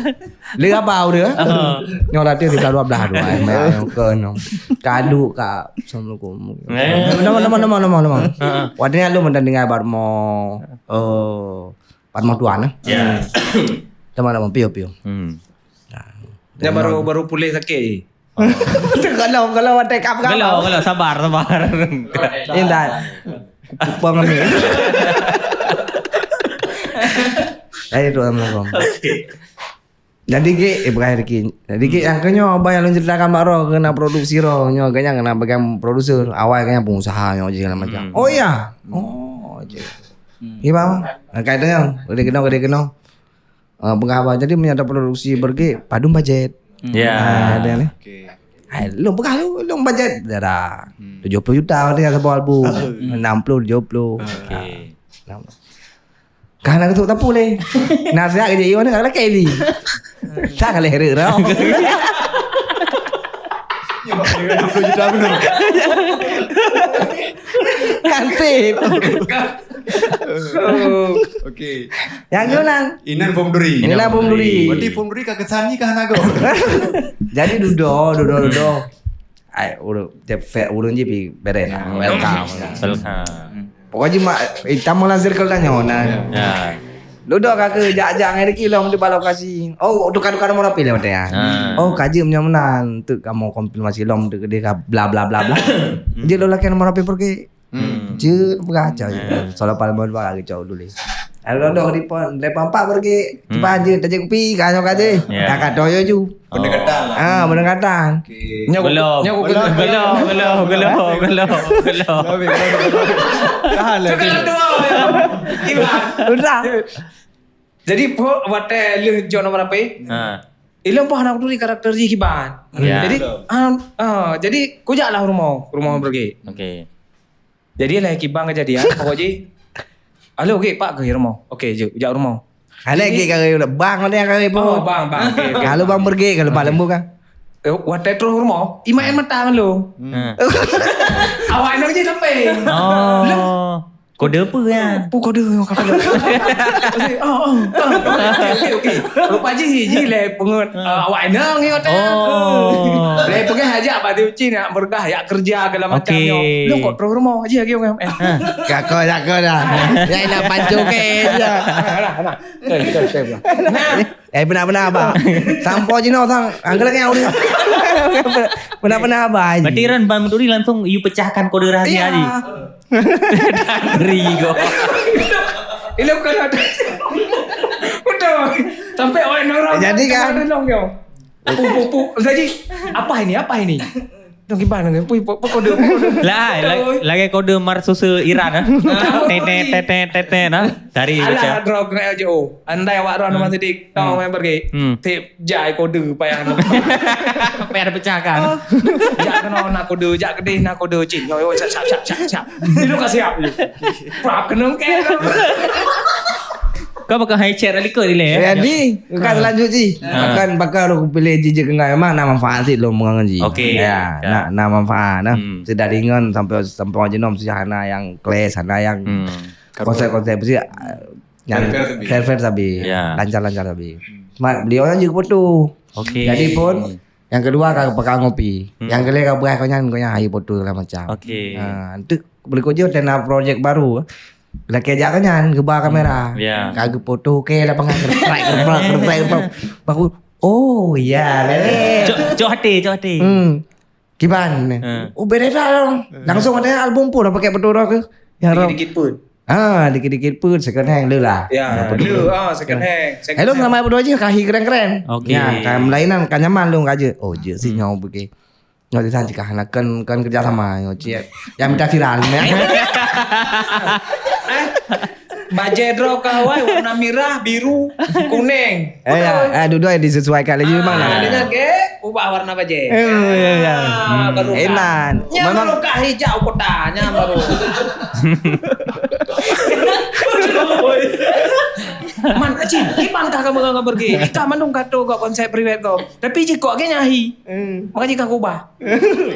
le abau dia. Aha. Nyoe latihan siblah dua blah dua. Memang yang ke nyoe. Kadu ka assalamualaikum. Eh. Nama nama nama nama nama. Heeh. Wadahnya lu mendengar barmo, eh, barmo tuan eh. Ya. Teman-teman pio pio. Hmm. Nah. Dah baru, baru pulih sakit. Kalau, kalau watèe kap, kap. Kalau, kalau, sabar, sabar. Intan. Kupang ni. Ayo tu, assalamualaikum. Okey. Jadi ke, eh, bukan rezeki. Jadi ke, yang ke nyoe, abang yang lôn ceritakan bak roh, kena produksi roh, nyoe, kena, kena bagian produser. Awal kena pengusaha, nyoe, segala macam. Hmm. Oh, iya. Hmm. Oh, je. Hmm. Iya, bang. Angkat tu, nyoe. Gede kena, gede kena. Ah, peugah haba. Jadi, meunyoe ada produksi berge, padum bajet. Hmm. Ya. Ah, ada ni. Okey. Hai, lôn peugah lu, lôn bajet. Dah, dah. Hmm. Tujuh puluh juta dia saboh album. Hmm. Enam puluh, tujuh puluh. Okey. Nah. Kan aku tu tak boleh. Nasihat kerja Iwan ni, tak lagi ni. Tak boleh rera. Ya, Pak, dengan dua puluh juta benar. Kan sip. Okey. Yang Yunan. Inan form duri. Inan form duri. Berarti form duri ka kesan ni ka hana go. Jadi dudo, dudo, dudo. Ai, urut, urut je pi beres. Hmm. Welcome. Welcome. Pokok jih mak, eh, tamong lam circle tanyoe nah. Ya. Dudoe ka keu jak-jak ngon Ricky lom di bak lokasi. Oh, tukar-tukar nomor H P lewat ya. Ha. Oh, ka jeuem nyoe meunan. Teuk kamoe konfirmasi lom teuk deh ka bla bla bla bla. Jeuet lôn lakèe nomor H P pergi. Hmm. Jeuet peugah cok. Soal paling baru lagi cok dulu. Lalu dah di pon, lepas empat pergi. Cepat je, tajak kupi, ka nyoe ka je. Ya. Dah kata yo ju. Pendekatan lah. Ah, pendekatan. Okey. Nyoe belum. Nyoe belum. Belum, belum, belum, belum, belum. Lebih, lebih, lebih. Tahan lah. Sudah dua ya. Gimana? Sudah. Jadi, po, watèe lheueh jok nomor H P. Ha. Ilôn pah nak turi karakter jih kiban. Ya. Jadi, ah, ah, jadi kujak lah rumoh, rumoh pergi. Okey. Jadi lah kiban kejadian, pokok jih. Halo, okey, Pak, ke rumoh. Okey, jeuet, jak rumoh. Hana ke kare bang ada yang kare. Oh, bang, bang. Okey, okey. Kalau bang pergi, kalau bang lembut kan. Eh, watèe troh rumoh, imain mata ngon lôn. Hmm. Awak nang je sampai. Oh. Kode apa ya? Apa kode yang kata? Oh, oh, oh. Okey, okey, okey. Rupa ji, ji le pengut. Ah, awak nang ni kata. Oh. Le pengen ajak batu cin nak bergah, yak kerja segala macam. Okey. Lôn kok troh rumoh ji lagi orang. Eh. Kakak, kakak dah. Ya nak pancung ke je. Nah, nah, nah. Okey, okey, okey. Nah. Eh, benar-benar abah. Sampo jinoe sang, angkat lagi yang udah. Benar-benar abah. Berarti Ran Bang Duri langsung you pecahkan kode rahasia ni. Ngeri kau. Ini bukan ada. Betul. Sampai orang orang. Jadi kan? Ada dong yo. Pu pu pu. Jadi apa ini? Apa ini? Dong kiban dong. Pu pu kode. Lah, lagi kode marsusu Iran ah. Tete tete tete nah. Dari baca. Alah, drop ke L J O. Andai awak droe Abang Sidik, tong main pergi. Tip jai kode payah. Payah dah pecah kan. Jak kena nak kode, jak kedih nak kode cik. Yo yo, siap siap siap siap. Itu ka siap. Prap kena ke. Kau bakal high chair ada kau ni leh. Jadi, bukan selanjut ji. Bahkan bakal aku pilih ji je kengai memang nak manfaat sih lo mengang ji. Okey. Ya, nak nak manfaat nah. Sedari ngon sampai sampai jenom sih hana yang kelas, hana yang konsep-konsep sih. Yang fair-fair sabe. Ya. Lancar-lancar sabe. Mak beliau kan juga foto. Okey. Jadi pun yang kedua ka pegang kopi. Yang ketiga ka beras kau nyan kau nyan air foto segala macam. Okey. Ha, tu berikut je tena projek baru. Laki ajak kau nyan geuba kamera. Ya. Ka geufoto ke lapangan kerprak kerprak kerprak kerprak. Baru oh ya leh. Cok cok hati cok hati. Hmm. Kiban. Oh beda dah dong. Langsung ada album pun dah pakai betul dah ke. Ya dong. Dikit-dikit pun. Ah, dikit-dikit pun second hand le lah. Ya, le ah second hand. Hello selamat berdua je kahi keren-keren. Okey. Ya, kan melainan kan nyaman lu ngaje. Oh, je si nyawa pergi. Nggak bisa cakap nak kan kan kerja sama nyawa cik. Yang minta viral. Bajai droe kawai warna merah, biru, kuning. Eh, ya, eh, dua-dua yang disesuaikan lagi memang lah. Ada nyan ke ubah warna bajai. Eh, ya, ya. Ah, baru Enan. Nya memang baru kah hijau kota, nya baru. Man, Acin, kiban kah kamu ngan pergi? Kita mandum kato kok konsep priwet kok. Tapi ji kok ke nyahi. Maka ji kah kubah.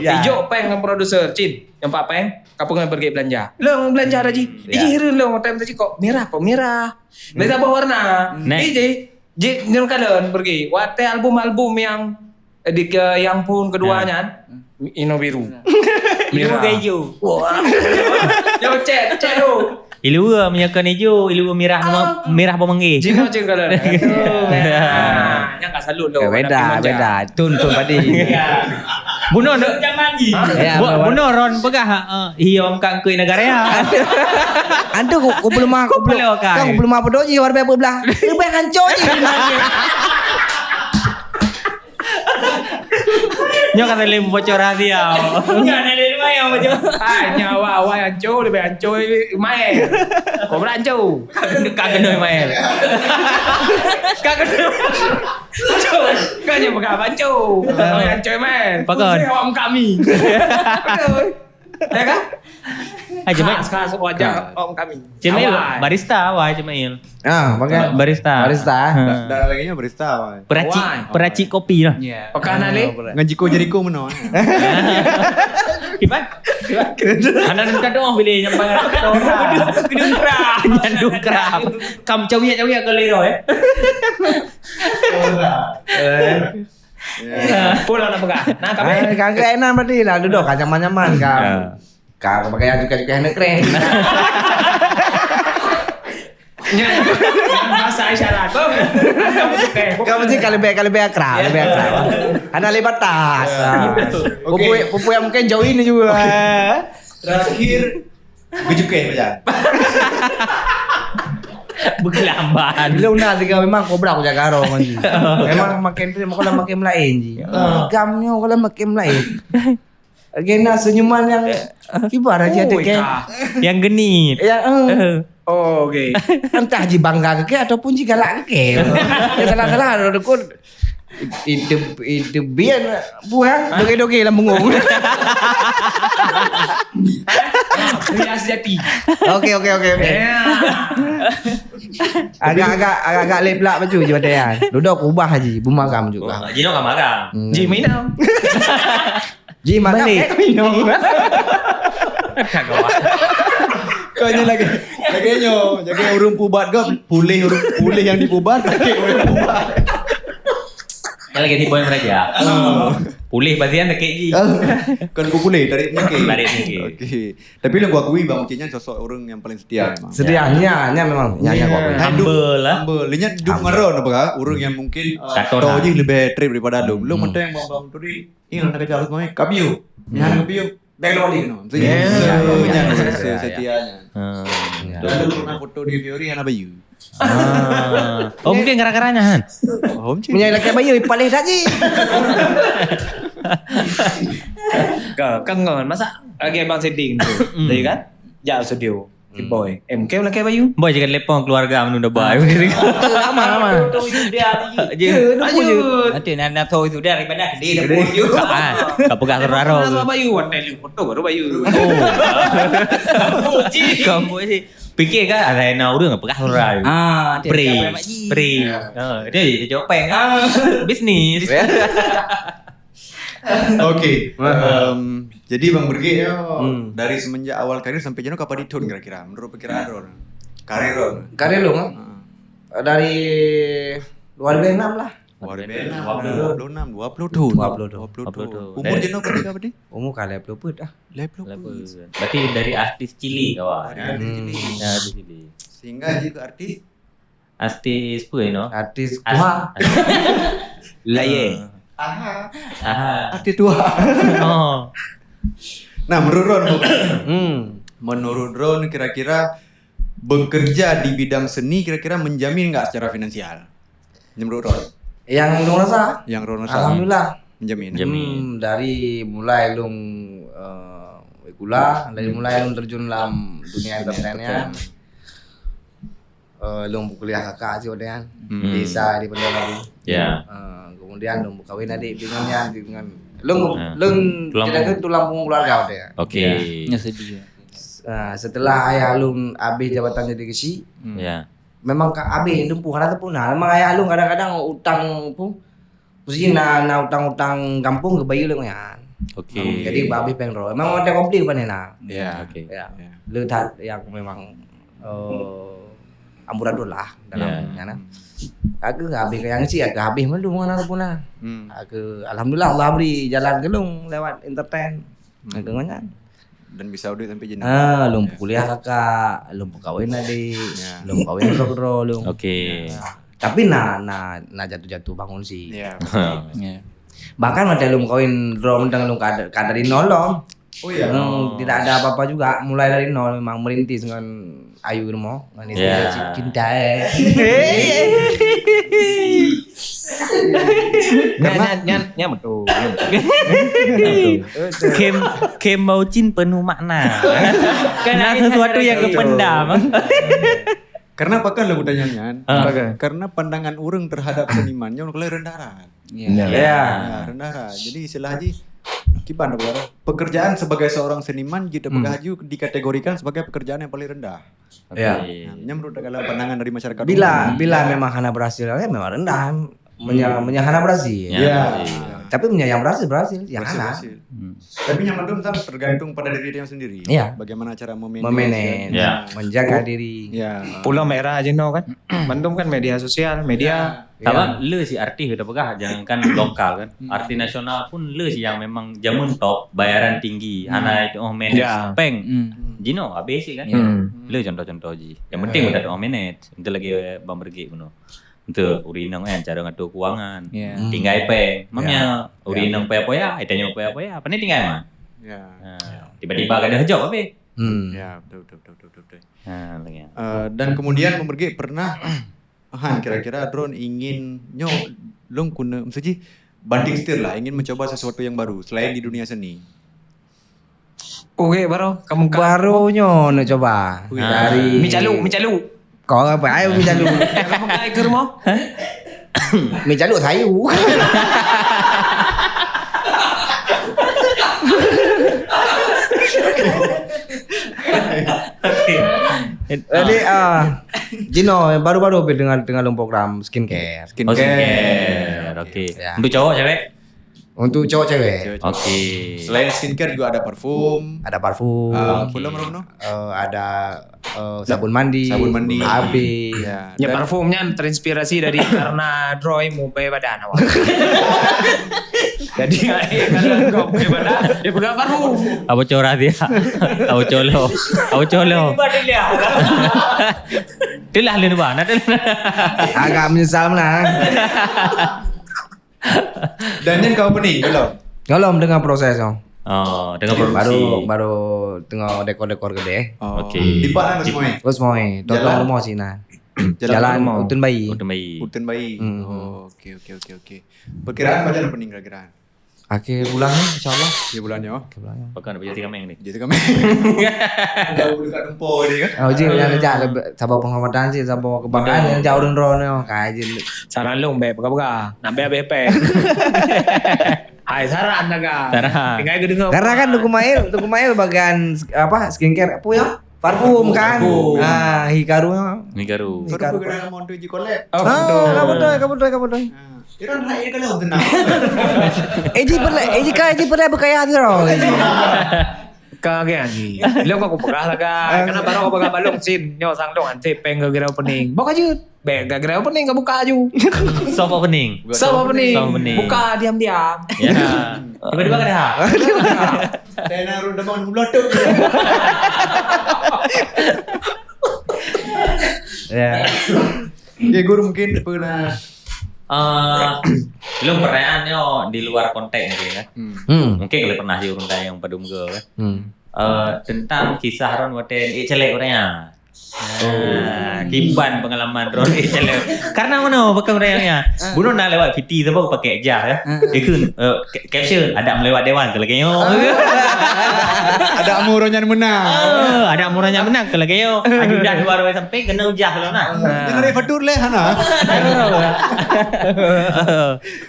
Ya. Ijo peng ngan produser, Cin. Nyampak peng, kapeungan pergi belanja. Leng belanja dah ji. Iji hireuen leng time tadi kok merah kok merah. Beda bah warna. Iji ji nyang kalon pergi. Watèe album-album yang di ke yang pun kedua nyan ino biru. Biru ke ijo. Wah. Yo cek cek lu. Ilua meunyoe kon ijo, ilua mirah, mirah bawang manggis. Jinoe cen kalau. Aduh, ya. Nyang ka salut tu. Beda, beda. Tun, tun padi. Ya. Bunoe zaman ni. Ya, bunoe ron peugah, eh, hiom kangkui negara ya. Antu ku belum mah, ku belum mah pedo ji warbe belah. Lebih hancur ji. Nyoe kata lé bocor rahasia. Enggak ada lé lumayan bocor. Hai, nyawa awai hancur lebih hancur main. Kau berancu. Ka kena main. Ka kena. Kan yang pegang bancu. Kau hancur main. Pakon. Awak kami. Betul. Ya kan? Ah, Cemil. Khas, khas wajah orang kami. Cemil, barista awai Cemil. Ah, pakai barista. Barista. Ha. Dah lagi nya barista awai. Peracik, peracik kopi lah. Ya. Pekan ni. Ngan jiko jeriko meno. Kiban? Kiban? Anak muka doh boleh nyampai. Gedung kerap. Nyandung kerap. Kam cawiak-cawiak ke lero eh. Pula nak pegang. Nah, kami. Kagak enak berarti lah duduk kan nyaman-nyaman kan. Ka pakai yang cukai-cukai aneuk keren. Nyan, nyan bahasa isyarat. Kau, kau cukai. Kau mesti ka leubeh, ka leubeh akrab, leubeh akrab. Hana lé batas. Ah. Okey. Pupui, pupui yang mungkin join juga. Terakhir, beucukai macam. Berkelamban. Bila undang tiga memang kobra aku jaga roh kan. Memang makin tu, makin makin lain ji. Ah. Gam nyo kalau makin lain. Agenda senyuman yang kibar aja deh, Oi, kan? Yang genit. Ya, eh. Eh. Oh, okey. Entah ji bangga ke ataupun ji galak ke. Ya, salah-salah ada dukun. Itu, itu biar buang doge-doge lam bungong. Pria sejati. Okey, okey, okey, okey. Ya. Agak-agak, agak-agak lep lak baju je badan. Duduk ubah haji, bumagam juga. Oh, jinoe ka magam. Hmm. Ji minum. Ji makan, balik. Eh, minum. Tak kawan. Kau ni lagi, lagi nyo, jaga urung pubat kau, pulih urung, pulih yang dipubat, sakit urung pubat. Kan lagi tipu yang raja. Oh. Pulih pasien sakit ji. Oh. Kan ku pulih, tarik penyakit. Tarik penyakit. Okey. Tapi lôn kuakui Bang Ucin nyan sosok ureueng yang paling setia memang. Setia, nya, nya memang, nya, nya kuakui. Humble lah. Humble. Lé nyan dup ngon droen apa kah? Ureueng yang mungkin, ah, tato jih leubeh treb daripada lôn. Lôn mantong Bang, Bang Turi. Ih, nak kerja harus mai. Kapiu. Ni hana kapiu. Bang lo ni kena. Ya. Setia nya. Ha. Lalu pernah foto di Fiori hana bayu. Ah. Oh, mungkin gara-garanya kan? Oh, mungkin. Menyai lakée bayu paléh that ji. Ka, ka ngon masa lagi abang setting tu. Hmm. Tadi kan? Jak studio. Hmm. Boy. Eh, mungkin lakée bayu. Boy, jangan lepong keluarga menu dah boy. Aman, aman. Foto itu dia lagi. Je. Lanjut. Nanti nak, nak tahu itu dia daripada dia dah foto. Ah, tak pegang saudara. Foto bayu, warna foto baru bayu. Oh. Kamu sih. Pikir kan, ada yang nak urus, pegang saudara. Ah, dia Free. Siapa yang mak ji? Free. Ya. Ah, dia je jawab peng. Ah. Bisnis. Ya. Okey. Wah. Em, jadi Bang Brigit ya, hmm, dari semenjak awal karir sampai jinoe ka padum thon kira-kira menurut perkiraan Ron? Karir Ron. Karir Ron, ha? Ha. Dari dua ribu enam lah. Dua ribu enam, dua puluh enam, dua puluh thon. Dua puluh thon. Dua puluh thon. Dua puluh thon. Umur jinoe berapa berarti? Umur ka lhèe plôh peuet ah. Lhèe plôh peuet. Berarti dari artis cilik awak. Dari artis cilik. Hmm. Ya, artis cilik. Sehingga jadi ke artis Artis peue inoe? Artis tuha. Laye. Aha. Aha. Artis tuha. Oh. Nah, menurut Ron, hmm, menurut Ron kira-kira bekerja di bidang seni kira-kira menjamin nggak secara finansial? Menurut Ron? Yang Ron rasa? Yang Ron rasa. Alhamdulillah. Menjamin. Menjamin. Hmm, dari mulai lôn, eh, sekula, dari mulai lôn terjun dalam dunia entertain ya. Eh, lôn peukuliah kakak cit watèe nyan. Hmm. Di Isa di Bandar Labu. Ya. Eh, kemudian lôn peukawen adik dengan nyan, dengan lôn, ah, lôn tulang punggung. Tulang punggung keluarga watèe nyan. Okey. Ya. Nya sedih. Eh, setelah ayah lôn habis jabatan jadi keuchik, hmm, ya, memang ka habis lôn pun hana teupuna. Memang ayah lôn kadang-kadang utang pun Mesti na, na utang-utang gampông geubayeue lé nyan. Okey. Jadi, bah habéh péng droe. Memang ada konflik pandai na. Ya. Okey. Ya. Ya. Le that yang memang, eh, amburadul lah dalam, ya, nyan. Aku habéh yang si, aku habéh melu mana pun lah. Hmm. Aku, alhamdulillah, Allah beri jalan ke lôn lewat entertain. Hmm. Aku ngon nyan. Dan bisa udép sampai jinoe. Ah, lôn peukuliah kakak, lôn peukawen adik, ya, lôn peukawen droe-droe lôn. Okey. Ya. Tapi na, na, na jatuh-jatuh bangun sih. Ya. Ya. Bahkan watèe lôn peukawen droe mantong lôn ka, ka dari nol lom. Oh, ya. Hmm, tidak ada apa-apa juga, mulai dari nol memang merintis ngon Ayu rumoh, ngon istri, ya, cinta, eh. Nyan, nyan, nyan, nyan betul, nyan betul. Kem, kem Baucin penuh makna. Kan ada sesuatu yang terkait. Kependam. Karena apa kan lagu tanya nyan? Ah. Karena pandangan ureueng terhadap seniman nyoe kalau rendah rat. Ya. Ya. Ya, rendah rat. Jadi istilah ji kiban apa? Pekerjaan sebagai seorang seniman jeuet peugah aju dikategorikan sebagai pekerjaan yang paling rendah. Ya. Okey. Nah, nyan menurut dalam pandangan dari masyarakat umum. Bila, bila memang hana berhasil, ya memang rendah. Menya-, menya hana berhasil. Ya, ya, berhasil. Tapi meunyo nyang berhasil, berhasil. Nyang hana. Berhasil. Hmm. Tapi nyang mandum kan tergantung pada diri dia sendiri. Iya. Bagaimana cara memanage. Memanage, ya, menjaga diri. Ya. Pulau Merah je no kan. Mandum kan media sosial, media. Ya. Sabab le si artis kita peugah, jangankan lokal kan. Hmm. Artis nasional pun le si yang memang jameun top, bayaran tinggi, hmm, hana itu, oh, manage, ya, peng. Hmm. Jinoe habis sih kan. Hmm. Le contoh-contoh ji. Yang penting, ya, udah tu manage. Itu lagi Bang Bergek bunoe. Untuk ureueng inong kan, cara ngatur kewangan. Ya. Hmm. Tinggai peng. Mamnya, ya, ureueng inong poya-poya, itanya poya-poya. Apa ni tinggai mah? Ya. Ha, tiba-tiba kada job habis. Hmm. Ya, betul, betul, betul, betul, betul. Ha, lagi. Eh, dan kemudian Bang Bergek pernah, han, kira-kira droen ingin nyoe lôn guna, maksud jih, banting setir lah, ingin mencoba sesuatu yang baru selain di dunia seni. Oke, baru kamu ka- Baru nyoe nak cuba. Wih. Dari mi caluk, mi caluk. Kau apa? Ayo mi caluk. Kamu ka ikut rumah? Mi caluk sayu. Jadi, ah, Jinoe baru-baru habis dengar, dengar lôn program skincare. Oh, skincare. Oke. Ya. Untuk cowok, cewek? Untuk cowok, cewek. Cewek, cewek. Oke. Selain skincare juga ada parfum. Ada parfum. Ah, oke. Belum, belum, belum. Eh, ada, eh, sabun mandi. Sabun mandi. Habis. Ya. Ya, dan parfum nyan terinspirasi dari karena droe mubai badan awak. Jadi, kalau kau mubai badan, dia pegang parfum. Apa corah dia? Apa colo? Apa colo? Tiba dia lihat. Itulah lalu, Bang. Agak menyesal lah. Dan nyan ka opening belum? Belum, tengah proses, oh. Oh, tengah produksi. Baru, baru tengah dekor-dekor gede. Oh. Oke. Di mana, Gus Moe? Gus Moe, totong rumah sini. Jalan Utun Bayi. Utun Bayi. Utun Bayi. Hmm. Oh, oke, oke, oke, oke. Perkiraan macam opening kira-kira? Akhir bulan ni, insya Allah. Akhir bulan ni, oh. Akhir bulan ni. Pakai nak jadi kameng ni. Jadi kameng. Dah buka tempo ni kan? Oh, jih, yang aja sabar penghormatan sih, sabar kebanggaan yang jauh dan roh ni, oh, kaji. Saran lu, baik pegang-pegang. Nak baik-baik pek. Hai, saran dah kan. Saran. Tinggal ke dengar. Karena kan Teungku Mail, Teungku Mail bagian apa, skincare apa ya? Parfum kan? Parfum. Ah, Hikaru. Hikaru. Hikaru. Baru pernah mau tu je collab. Oh, ah, betul. Ka betul, ka betul, ka betul. Ah, kira nak ya kalau tenang. Eh, ji pernah, eh, ji ka, eh, ji pernah berkaya tu. Ka ke lagi. Lo kau pegang lah kan. Karena baru kau pegang balong sin. Nyo sang dong anti peng ke kira opening. Bok aja. Bek, gara-gara opening ka buka aju. Soft opening. Soft opening. Soft opening. Buka diam-diam. Ya. Tiba-tiba ka dah. Saya nak rundamang mulut tu. Ya. Okey, Guru, mungkin pernah. Eh, belum pertanyaan nyoe di luar konteks mungkin kan. Hmm. Hmm. Mungkin kalau pernah di urang yang padum ke kan. Hmm. Eh, tentang kisah ron watèe ék caleg urang ya. Ah, kiban pengalaman droen, eh, calon. Karena mana, bukan orang yang, bunoe na lewat P T tu baru pakai jas, ya. Ah. Dia kan, eh, ca-, caption, "Ada melewat dewan ke lagèe nyoe." Ada amu orang yang menang. Ah, ada amu orang yang menang ke lagèe nyoe. Ajudan dua orang sampai kena ujah lah nah. Ah. Dia narik fatur leh, hana.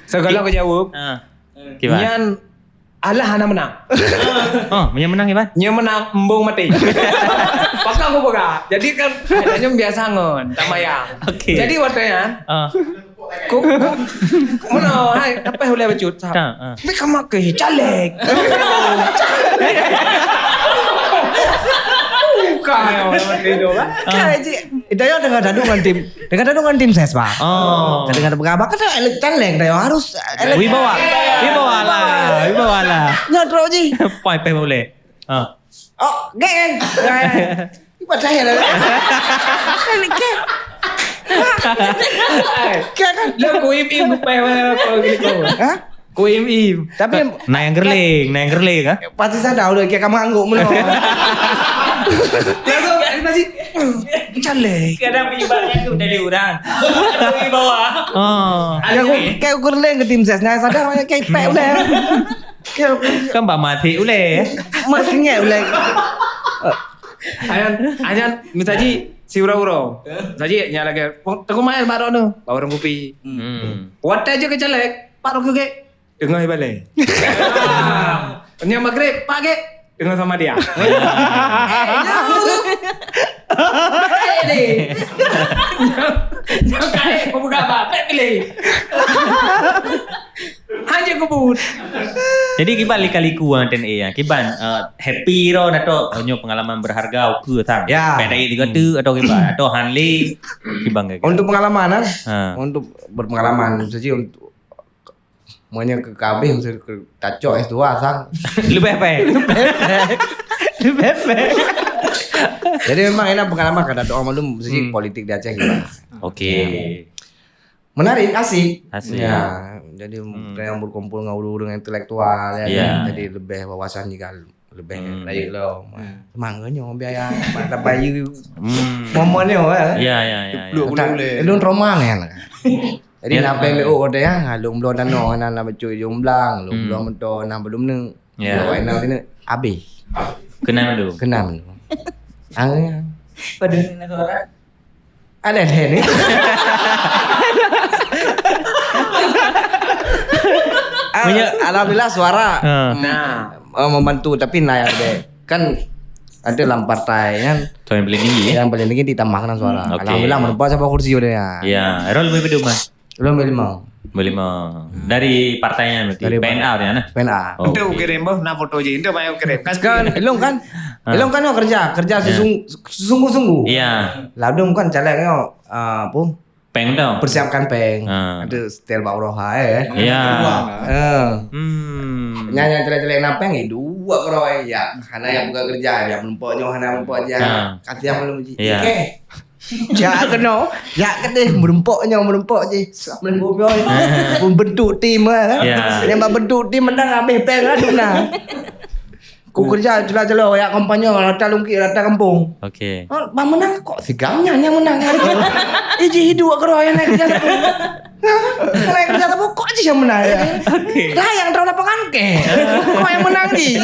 So, kalau aku jawab, ah. Kiban. Nyan Alah hana menang. Oh, meunyo menang, Iban? Nyo menang, embong maté. Pakon kupeugah. Jadi kan, adanya biasa ngon, tak payah. Okey. Jadi, watèe nyan, ah, ku, ku, meunoe, hai, tapéh ulèe bacut. Tak, ah. Tapi kamu ke caleg. Bukan, orang itu, kan? Ah. Kan, cik. Itu yang tengah dadu ngon tim. Dengan dong ngon tim ses, Pak. Oh. Dengan berapa? Kan elok talent, harus elok. Wibawa. Wibawa lah. Wibawa lah. Nyotrok ji. Pai peh boleh. Ha. Oh, geng. Ibu saya lah. Elok ke? Kan? Lo ku im-im ku peh mana kau gitu. Ha? Ku im-im. Tapi na nyang gerling, na nyang gerling, ha? Pasti sadar udah kayak kamu angguk mulu. Langsung, masih, "Hmm, caleg." Kadang penyebaran tu dari orang. Dari bawah. Oh. Kayak aku, kayak aku gerling ke tim ses, na sadar kayak pek udah. Kan bak mati uleh. Mati ngai uleh. Ayan, ayan, misaji si ura-ura. Misaji nya lagi. Tengok main baru tu, baru kupi. Hmm. Watèe je ke caleg, baru ke Teungoh ibalèe. Nyan maghrib, pagi. Dengan sama dia. Eh, nyoe. Baik deh. Nyoe, nyoe kaék pemuda bah, baik pilih. Hanya kebut. Jadi kiban lika-liku ngon T N A ya. Kiban, eh, happy ro atau nyoe pengalaman berharga ukeue sang. Ya. Peda itu kata atau kiban atau Hanli kiban ke? Untuk pengalaman kan? Ha. Untuk berpengalaman, mesti untuk Meunyoe keu kabeh meusti keu tacok S dua sang. Leubeh pèng. Leubeh pèng. Leubeh pèng. Jadi memang enak pengalaman kada doa maklum sisi politik di Aceh gitu. Oke. Menarik, asik. Asik. Ya, jadi Hmm. yang berkumpul dengan ureueng-ureueng intelektual ya, Ya. jadi lebih wawasan juga lebih Hmm. rayeuk lom. Hmm. Mangga nyoe biaya mata bayu. Hmm. Momen nyoe ya. Ya, ya, ya, ya. Duduk Tak, uleh-uleh. Lôn trauma kan. Jadi Ya. na P M B O kata ya, lôn bloe tanoh na na bacut jomblang, lôn Hmm. bloe moto na belum ni. Ya. Bloe na sini habis. Kenal dulu. Kenal dulu. Ah, ya. Pada ni nak suara. Ada deh ni. Ah, Punya alhamdulillah suara. Ha. Nah, eh, membantu tapi naik deh. Kan ada dalam partai kan. Yang paling tinggi ya? Yang paling tinggi ditambahkan suara. Hmm, oke. Alhamdulillah menumpang sampai kursi udah ya. Ya, Erol lebih peduli mas. Belum lima. Belum lima. Dari partainya berarti. Dari P N A dia nah. P N A. Oh, Untuk oke. kirim boh na foto je. Untuk banyak kirim. Kan Kan elong kan? Ah. Elong kan kerja, kerja Ya. sesung- sungguh-sungguh. Iya. Lalu kan caleg kan ah, apa? Peng tu. Persiapkan peng. Ah. Ada setel bak roha eh. Iya. Eh. Hmm. Nyanyi caleg-caleg na peng eh, dua keroi ya. Hana yang buka kerja, yang menumpuk nyoh hana menumpuk aja. Ah. Kasih yang belum ji. Iya. Oke. Jak keunoe, jak keudeh, meureumpok nyoe, meureumpok jih. Meureumpok nyoe. Membentuk tim, eh. Ya. Nyang bak bentuk tim menang habéh péng adu na. Ku kerja cula-cula, jak kampanye, rata lungkit, rata kampung. Okey. Oh, bang menang, kok sigam nyan yang menang? Iji hidup keroh yang naik kerja sapu. Naik kerja sapu, kok jih yang menang, ya? Okey. Lah, yang tahu lapangan ke? Kok yang menang, ji?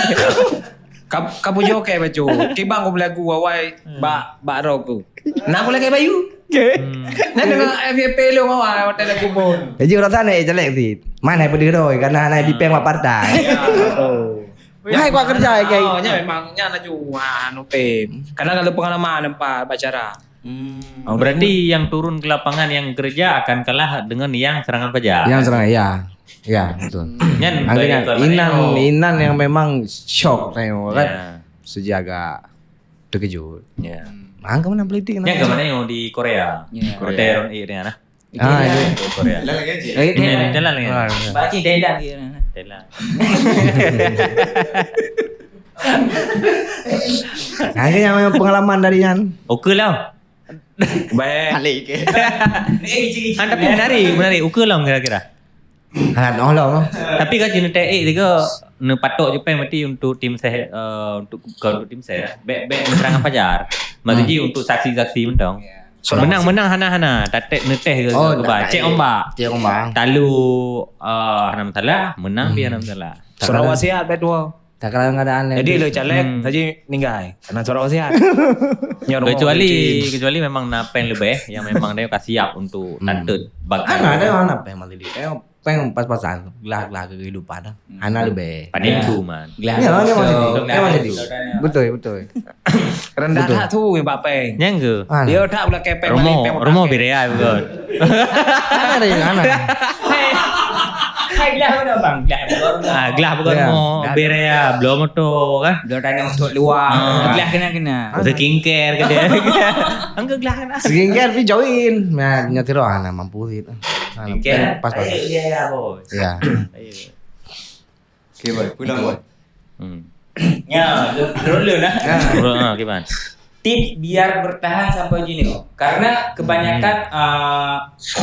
Ka, ka pujoe kèe bacut. Kiban ku beulagu awai Hmm. bak, bak roh ku. Na ku lakèe bayu. Hmm. Na deungoe F F P lôn awai watèe lagu pun. Jadi rasa naik caleg ti. Mana yang pedih roh? Karena naik bipeng bak partai. Ya, betul. Hai kuat kerja, ya, Kiai. Oh, nya memang, nya laju. Wah, anu, Pim. Karena kalau pengalaman nampak bak cara. Hmm. Oh, berarti yang turun ke lapangan yang kerja akan kalah dengan yang serangan fajar. Yang serangan, ya. Ya, betul. Nyan Angkanya baik tuan inan, mana? Inan yang memang shock saya kan. Ya. Sejak agak terkejut. Ya. Angka mana politik Yang ke mana yang di Korea? Ya. Korea. Hotel Ron Air ni lah. Ah, Thailand. Itu. Korea. Thailand lagi, Cik? Eh, Ini Thailand. Thailand lagi. Ah, ya. Baca Thailand dia. Thailand. Angkanya memang pengalaman dari Yan. Oke lah. Baik. Balik ke? Ah, tapi menarik, menarik. Ukeue lom kira-kira. Ha, noh lom. Tapi kan cina teh eh tiga neupatok je peng mati untuk tim seh, eh, untuk bukan untuk tim seh. Bek bek serangan fajar. Mati Hmm. ji untuk saksi-saksi mentong. Menang-menang hana-hana. Tatek neuteh ke Oh, ke tak, bah. tak, Cek eh. ombak. Cek ombak. Talu eh, hana masalah, menang dia Hmm. hana masalah. Surat wasiat bet dua. Takalon keadaan Jadi le caleg Hmm. haji ninggai. Karena surat wasiat. Nyoe rumah Kecuali, wajib. kecuali memang na peng lebih yang memang dia ka siap untuk Hmm. tatut bak Kan ada orang na peng mati di peng, peng pas-pasan, gelah-gelah kehidupan. Hmm. Hana lebih. Paling Ya. tu man. Gelah Ya, tu. dia masih di. Gelah Dia masih tu. di. Betul, betul. Rendah Betul. tak tu yang bak peng. Nyang ke? Ah. Dia tak pula kepeng Romo, balik peng Romo otak. Birea bukan. Hana ada yang hana. Hai, hai, gelah mana bang? Gelah bukan. Ah, gelah bukan Ya. Romo, Gelah Birea, bloe motor kan. Bloe tanah untuk luar. Ah. Gelah kena-kena. Skincare ke dia. Angka gelah kena. Skincare pi join. Nah, nyati roh hana mampu sih. Hana Skincare. Pas pas. Ayo, ya ya bos. Ya. Ayo. Okey, boy. Pulang, boy. Hmm. Ya, lu, lu, lu nah. Ya. Bro, ah, kiban. Tips biar bertahan sampai jinoe. Karena kebanyakan, Hmm. ah,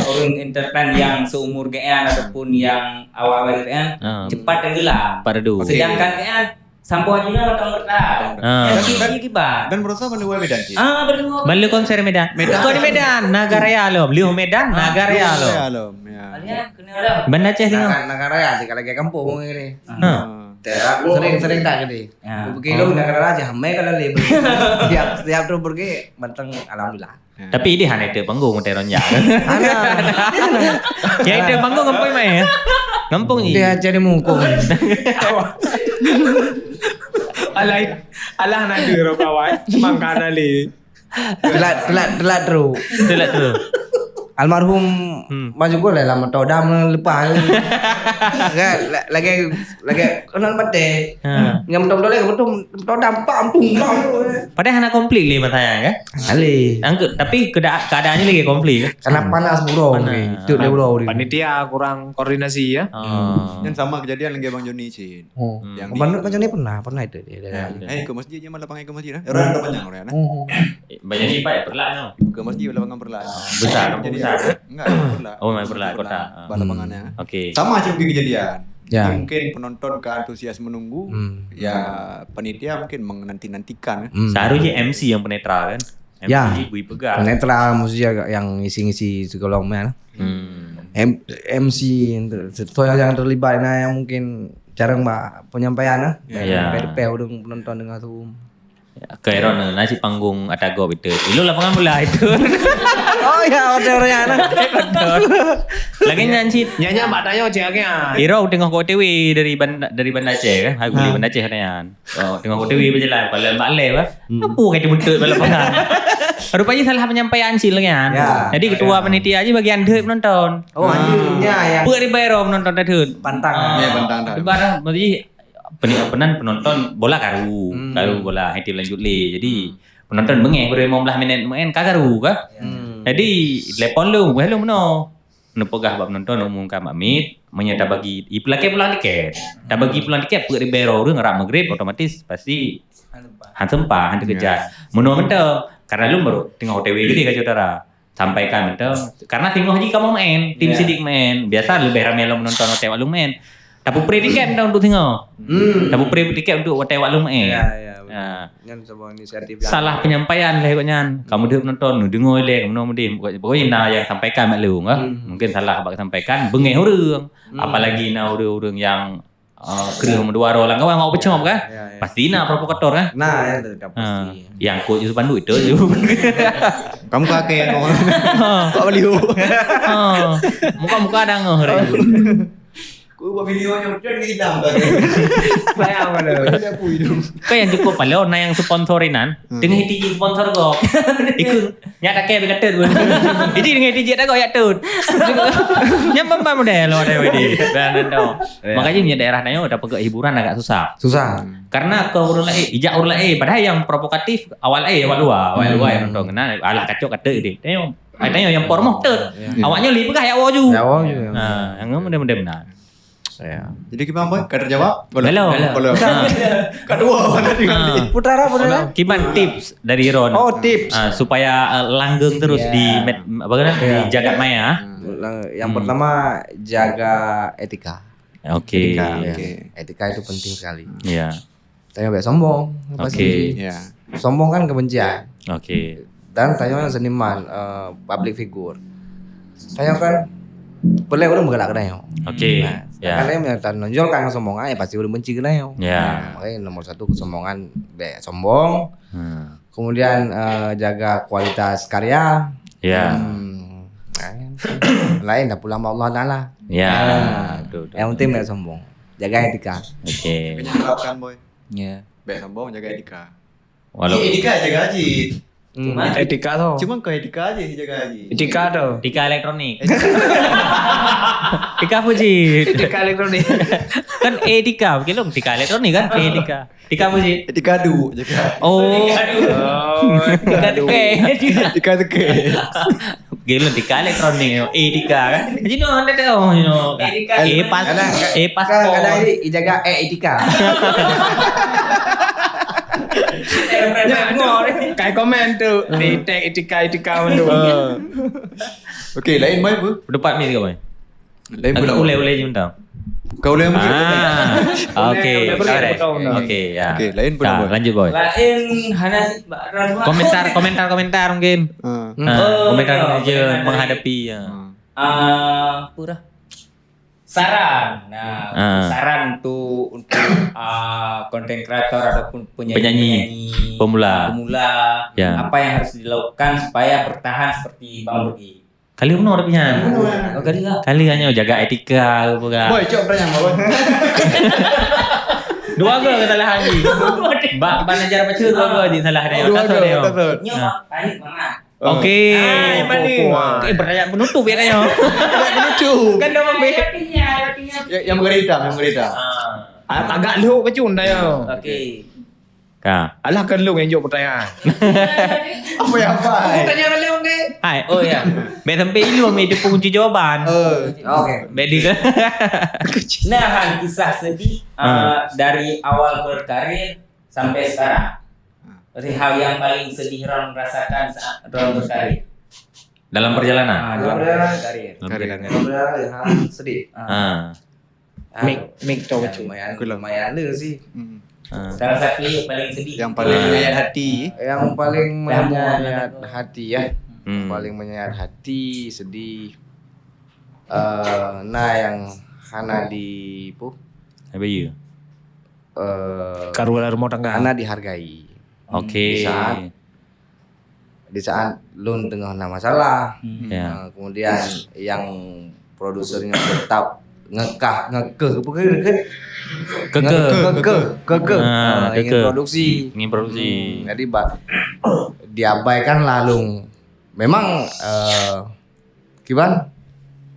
orang entertain yang seumur Gean ataupun yang awal-awal Gean Ah. cepat tenggelam. Pada dulu. Sedangkan Gean sampai jinoe akan bertahan. Ah. Jadi, jadi kiban. Dan berusaha berdua Medan, Cik. Ah, berdua. Balik konser Medan. Medan. Kau di Medan, Nagaraya lo. Beliau Medan, Ah, Nagaraya lo. Nagaraya lo. Ya. Kalian Kena lah. Banda Aceh tengok. Negara, negara raya sih kalau kayak kampung ni. Ha. Sering, sering tak gede. Ya. Pergi lu negara raja, mai kalau le. Setiap, setiap tu pergi, banteng alhamdulillah. Ya. Tapi ini hana itu panggung, hotel Ronja. Ada. Ya, itu panggung ngampung mai ya. Ngampung ni. Dia jadi mukung. Alah, alah na deuh roh kawan. Mangkana le. Telat, telat, telat terus. Telat terus. Almarhum Hmm. Bang Jukul lah lama tau dah melepas. Kan, la-, lagi, lagi kenal mati. Ha. Yang betul-betul lagi betul, betul dampak pun bang. Padahal hana konflik le masa nyan kan? Alih. Angka, tapi keda-, keadaannya lagi konflik kan? Karena panas burung Panas. ni. Itu dia burung ni. Panitia kurang koordinasi ya. Oh. Dan sama kejadian lagi Bang Joni cit. Oh. Hmm. Yang di Bang Joni pernah, pernah itu dia. Ya, dia. Eh, ke masjid je malah pangai ke masjid eh. Orang ada banyak orang eh. Oh. Banyak ni Pak, Perlak no. Ke masjid lapangan Perlak. Besar, kampung Jadi, besar. Enggak, Perlak. Oh, memang Perlak, kota. Ah. Bak lapangan ya. Okey. Sama macam mungkin kejadian. Ya. Jadi mungkin penonton ke antusias menunggu. Hmm. Ya, panitia mungkin menanti-nantikan eh. Hmm. Seharusnya M C yang penetral kan. Ya. M C bui pegang. Penetral mesti yang ngisi-ngisi segala macam. Hmm. M-, M C yang ter-, sesuai yang terlibat nah yang mungkin jarang bak penyampaian lah. Ya. Ya. Depan-depan orang penonton dengan tu. Ya, ke Aaron na cit panggung ata gob itu. Ilo lapangan bola itu. Oh ya, ada orang yang Betul. Lagi nyan cit. Nyanyi mak tanya cik akhirnya. Iro tengah ke O T W dari Banda, dari Banda Aceh kan. Aku di Ha. Banda Aceh nyan. Oh, tengah O T W berjalan, kalau mak leh bah. Hmm. Apa kata betul bak lapangan? Rupanya salah penyampaian cit lagi kan. Ya. Jadi ketua Ya. panitia aja bagian deuh penonton. Oh, anjing. Ya, ya. Buat di bayar penonton dah deuh. Pantang. Ya, pantang dah. Lepas dah, berarti Peni-, penan penonton bola karu, Hmm. karu bola, hai tim lanjut lé. Jadi, Hmm. penonton beungéh baru lima belas minit main, ka karu ka. Hmm. Jadi, telepon lôn, weh lôn meunoe. Neupeugah bak penonton, umumkan bak mit, meunyoe tabagi, i peulakée pulang tiket. Tabagi pulang tiket, peuet ribée droe ureueng, rab maghrib, otomatis pasti han sempat, han teukeujat. Ya. Meunoe mantong, karena lôn baru teungoh O T W geude ka saudara. Sampaikan mantong. Karena singoh jih kamoe main, tim Ya. sidik main. Biasa leubeh ramé lom penonton watée wak lôn main. Tapeupré tiket mantong untuk singoh. Hmm. Tapeupré tiket untuk watée wak lôn main. Ya, ya, betul. Ha. Nyan sebuah inisiatif yang Salah penyampaian lé kok nyan. Kamu deuh penonton, nu deungoe lé, kamu mudeh. Pokoknya na yang sampaikan mak lôn, ah. Hmm. Mungkin salah bak sampaikan, beungéh ureueng. Hmm. Apalagi na ureueng-ureueng yang Ah, kreueh meudua droe lam kawan, awak peucom kan? Ya, ya. Pasti na provokator kan? Nah, ya, tetap Ha. pasti. Yang kot ju spanduk itu ju. Kamu kakek kau. Ha. Kau beli. Ha. Muka-muka dah ngeh hari tu. Ku buat video yang macam ni dah. Sayang mana? Dia pun hidup. Kau yang cukup pala, na yang sponsor inan. Hmm. Tengah hiti sponsor kau. Ikut Nyak takée beu ka teut pun. Jadi dengan dijak takok yak teut. Nyan ban-ban model lo deh wedi. Dan tu. Ya. Makanya minyak daerah tanyoe dapat hiburan agak susah. Susah. Karena ke urang lain, ijak urang lain. Padahal yang provokatif awak lain, awak luar, awak Hmm. luar yang nonton kena alah kacok kata dia. Tanyoe, ai tanyoe yang promoh teut. Ya. Awaknya lagi peugah yak woe ju. Yak woe ju. Ha, yang model-model benar. Ya. Jadi gimana boy? Kada jawab? Belum. Belum. Belum. Ha. Kedua mana tinggal Ha. di? Putara, putara. Kiban tips dari Ron. Oh, tips. Ah, supaya, ah, langgeng terus Ya. di med-, apa kata? Ya. Di jagat maya. Lang-, yang Hmm. pertama jaga etika. Okey. Etika, Ya. okey. Etika itu penting sekali. Ya. Tanyoe bèk sombong, pasti. Okey. Ya. Sombong kan kebencian. Okey. Dan tanyoe seniman, eh, public figure. Tanyoe kan, peuleueh ureueng meugalak keu tanyoe. Okey. Nah, Ya. kadang yang tanonjolkan kesombongan, ya pasti ureueng benci keu tanyoe. Ya. Nah, makanya nomor satu kesombongan, bèk sombong. Hmm. Kemudian, eh, jaga kualitas karya. Ya. Hmm. Nah, lain dah pulang sama Allah Taala. Ya. Nah, Betul, betul. yang penting bèk sombong. Jaga etika. Okey. Kena terapkan, boy. Ya. Bèk sombong, jaga etika. Walau Cik, etika jaga aja. Hmm, Cuma etika tu. Cuma kau etika aja sih jaga aja. Etika tu. Tika elektronik. Tika apa, Ji? Tika elektronik. Kan etika, begitu tika elektronik kan? Etika. Tika apa, Ji? Etika du jaga. Oh. Oh, Tika etika. Teke. Etika teke. Gila, tika elektronik, eh, tika kan? Jadi, no, anda tahu, no. Eh, pas, Kadang, eh, pas, kadang, kadang i-, ijaga, eh, etika. Kai komen tu, di tag etika, etika mana? Ah. Okey, lain mai apa? Depan ni ke mai? Lain Aku pula. Ulai-ulai je mentang. Kau ulai apa? Ah, okey. Ulai, ulai, Alright. Okey, ya. Okey, lain pun Dah, apa? Lanjut, boy. Lain hana sih, Mbak Ran. Komentar, komentar, komentar mungkin. Ah. Hmm. Ah, Oh, komentar iya, netizen komentar. Menghadapi, ya. Ah. Ah, apa dah? Saran. Nah, Ah. saran untuk, untuk, ah, konten kreator ataupun penyanyi, Penyanyi penyanyi pemula. pemula, Ya. apa yang harus dilakukan supaya bertahan seperti Bang Rugi? Kali meunoe tapi nyan. Oh, kali lah. Kali hanya jaga etika ke apa ke. Boy, cok pertanyaan, boy. Dua go kesalahan jih. Bak, bak neujak baca dua go jih salah dia. Dua go, betul. Nyoe, ha. Panik, Mamat. Okey. Ah, yang mana? Okey, pertanyaan penutup ya, tanya. Pertanyaan penutup. Kan dah mampir. Yang, yang berita, yang berita. Ah. Ah, agak lhok bacun dah ya. Okey. Ka. Alah kan lu yang jawab pertanyaan. Apa yang apa? Aku tanya orang lain, okey? Hai, oh ya. Biar sampai ilmu itu kunci jawaban. Oh. Okey. Bedi ke? Nah, kisah sedih, ah, dari awal berkarir sampai sekarang. Berarti hal yang paling sedih Ron rasakan saat Ron berkarir? Dalam perjalanan? Ah, dalam perjalanan karir. Dalam perjalanan. Dalam perjalanan, ha, sedih. Ah. Ah. Mik, mik tu ya, lumayan, lumayan le sih. Hmm. Ah. Salah satu yang paling sedih. Yang paling menyayat hati. Yang paling menyayat hati ya. Hmm. Paling menyayat hati, sedih. Eh, nah yang hana di, apa? Apa ya? Eh, karuan rumah tangga. Hana dihargai. Okey. Di saat, di saat lôn teungoh na masalah. Hmm. Ya. Ah, kemudian yang produsernya tetap ngekah, ngekeh, apa ke, ke? Kekeh. Ngekeh, kekeh. Ah, ingin kekeh. Produksi. Ingin produksi. Hmm, jadi ba-, diabaikan lalu. Memang, eh, kiban?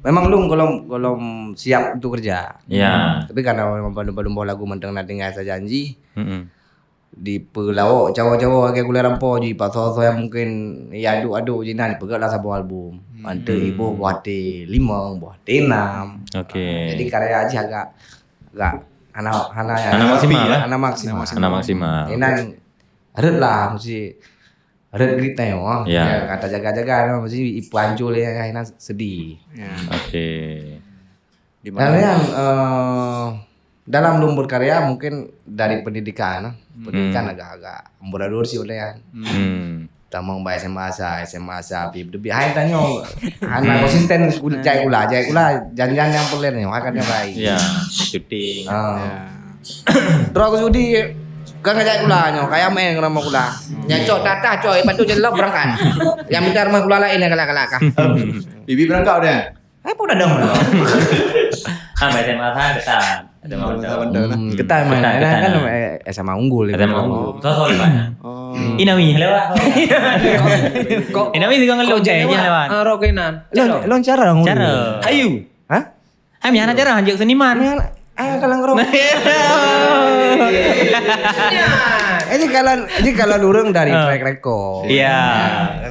Memang lôn golom, golom siap untuk kerja. Ya. Tapi karena memang belum, belum boh lagu mantong na tinggai sajanji. Mm-mm. Dipeulawok cawa-cawa lagèe gulai rampo jih, pasoe-soe yang mungkin ya aduk-aduk jih na, dipeugöt lah saboh album. Hmm. Anteuk iboh buah T lima, buah T enam. Okey. Ah, jadi karya jih agak, agak hana, hana, hana maksimal, lah. Hana maksimal. Hana maksimal. Inan rhet lah, mesti rhet grit tanyoe, ah. Ya. Ya, kata jaga-jaga, mesti ipancul ya, inan sedih. Ya. Okey. Di mana? Dan yang, eh, dalam lôn berkarya mungkin dari pendidikan, ah. Hmm. Pendidikan agak-agak amburadul sih oleh kan. Hmm. Tamong ba S M A sa, S M A sa, pi debi hai tanyoe. Hana konsisten kul-, jai kula, jai kula janjan yang pelan ni, makan yang baik. Ya, syuting. Ah. Ya. Terus aku sudi kan ngajak kula nyoe, kayak main ke rumah kula. Nya cok tatah cok, lepas tu je lop berangkat. Yang minta rumah kula lain yang galak-galak kah. Bibi berangkat dah. Hai pun ada malu. Ah, macam apa ketan? Ada malu. Ketan, ketan. Hmm, ketan main. Ketan, ketan, kan, eh, S M A unggul. S M A unggul. Betul, betul, Pak. Oh. Inami lewat. Kok Inami juga ngelok je lewat. Ah, rok kenan. Lon, lon cara ngulu. Cara. Ayu. Hah? Hai, mian aja lah, hanjak seniman. Mian, ah, kalau ngerok. Ini kalau, ini kalau lurung dari track record. Iya.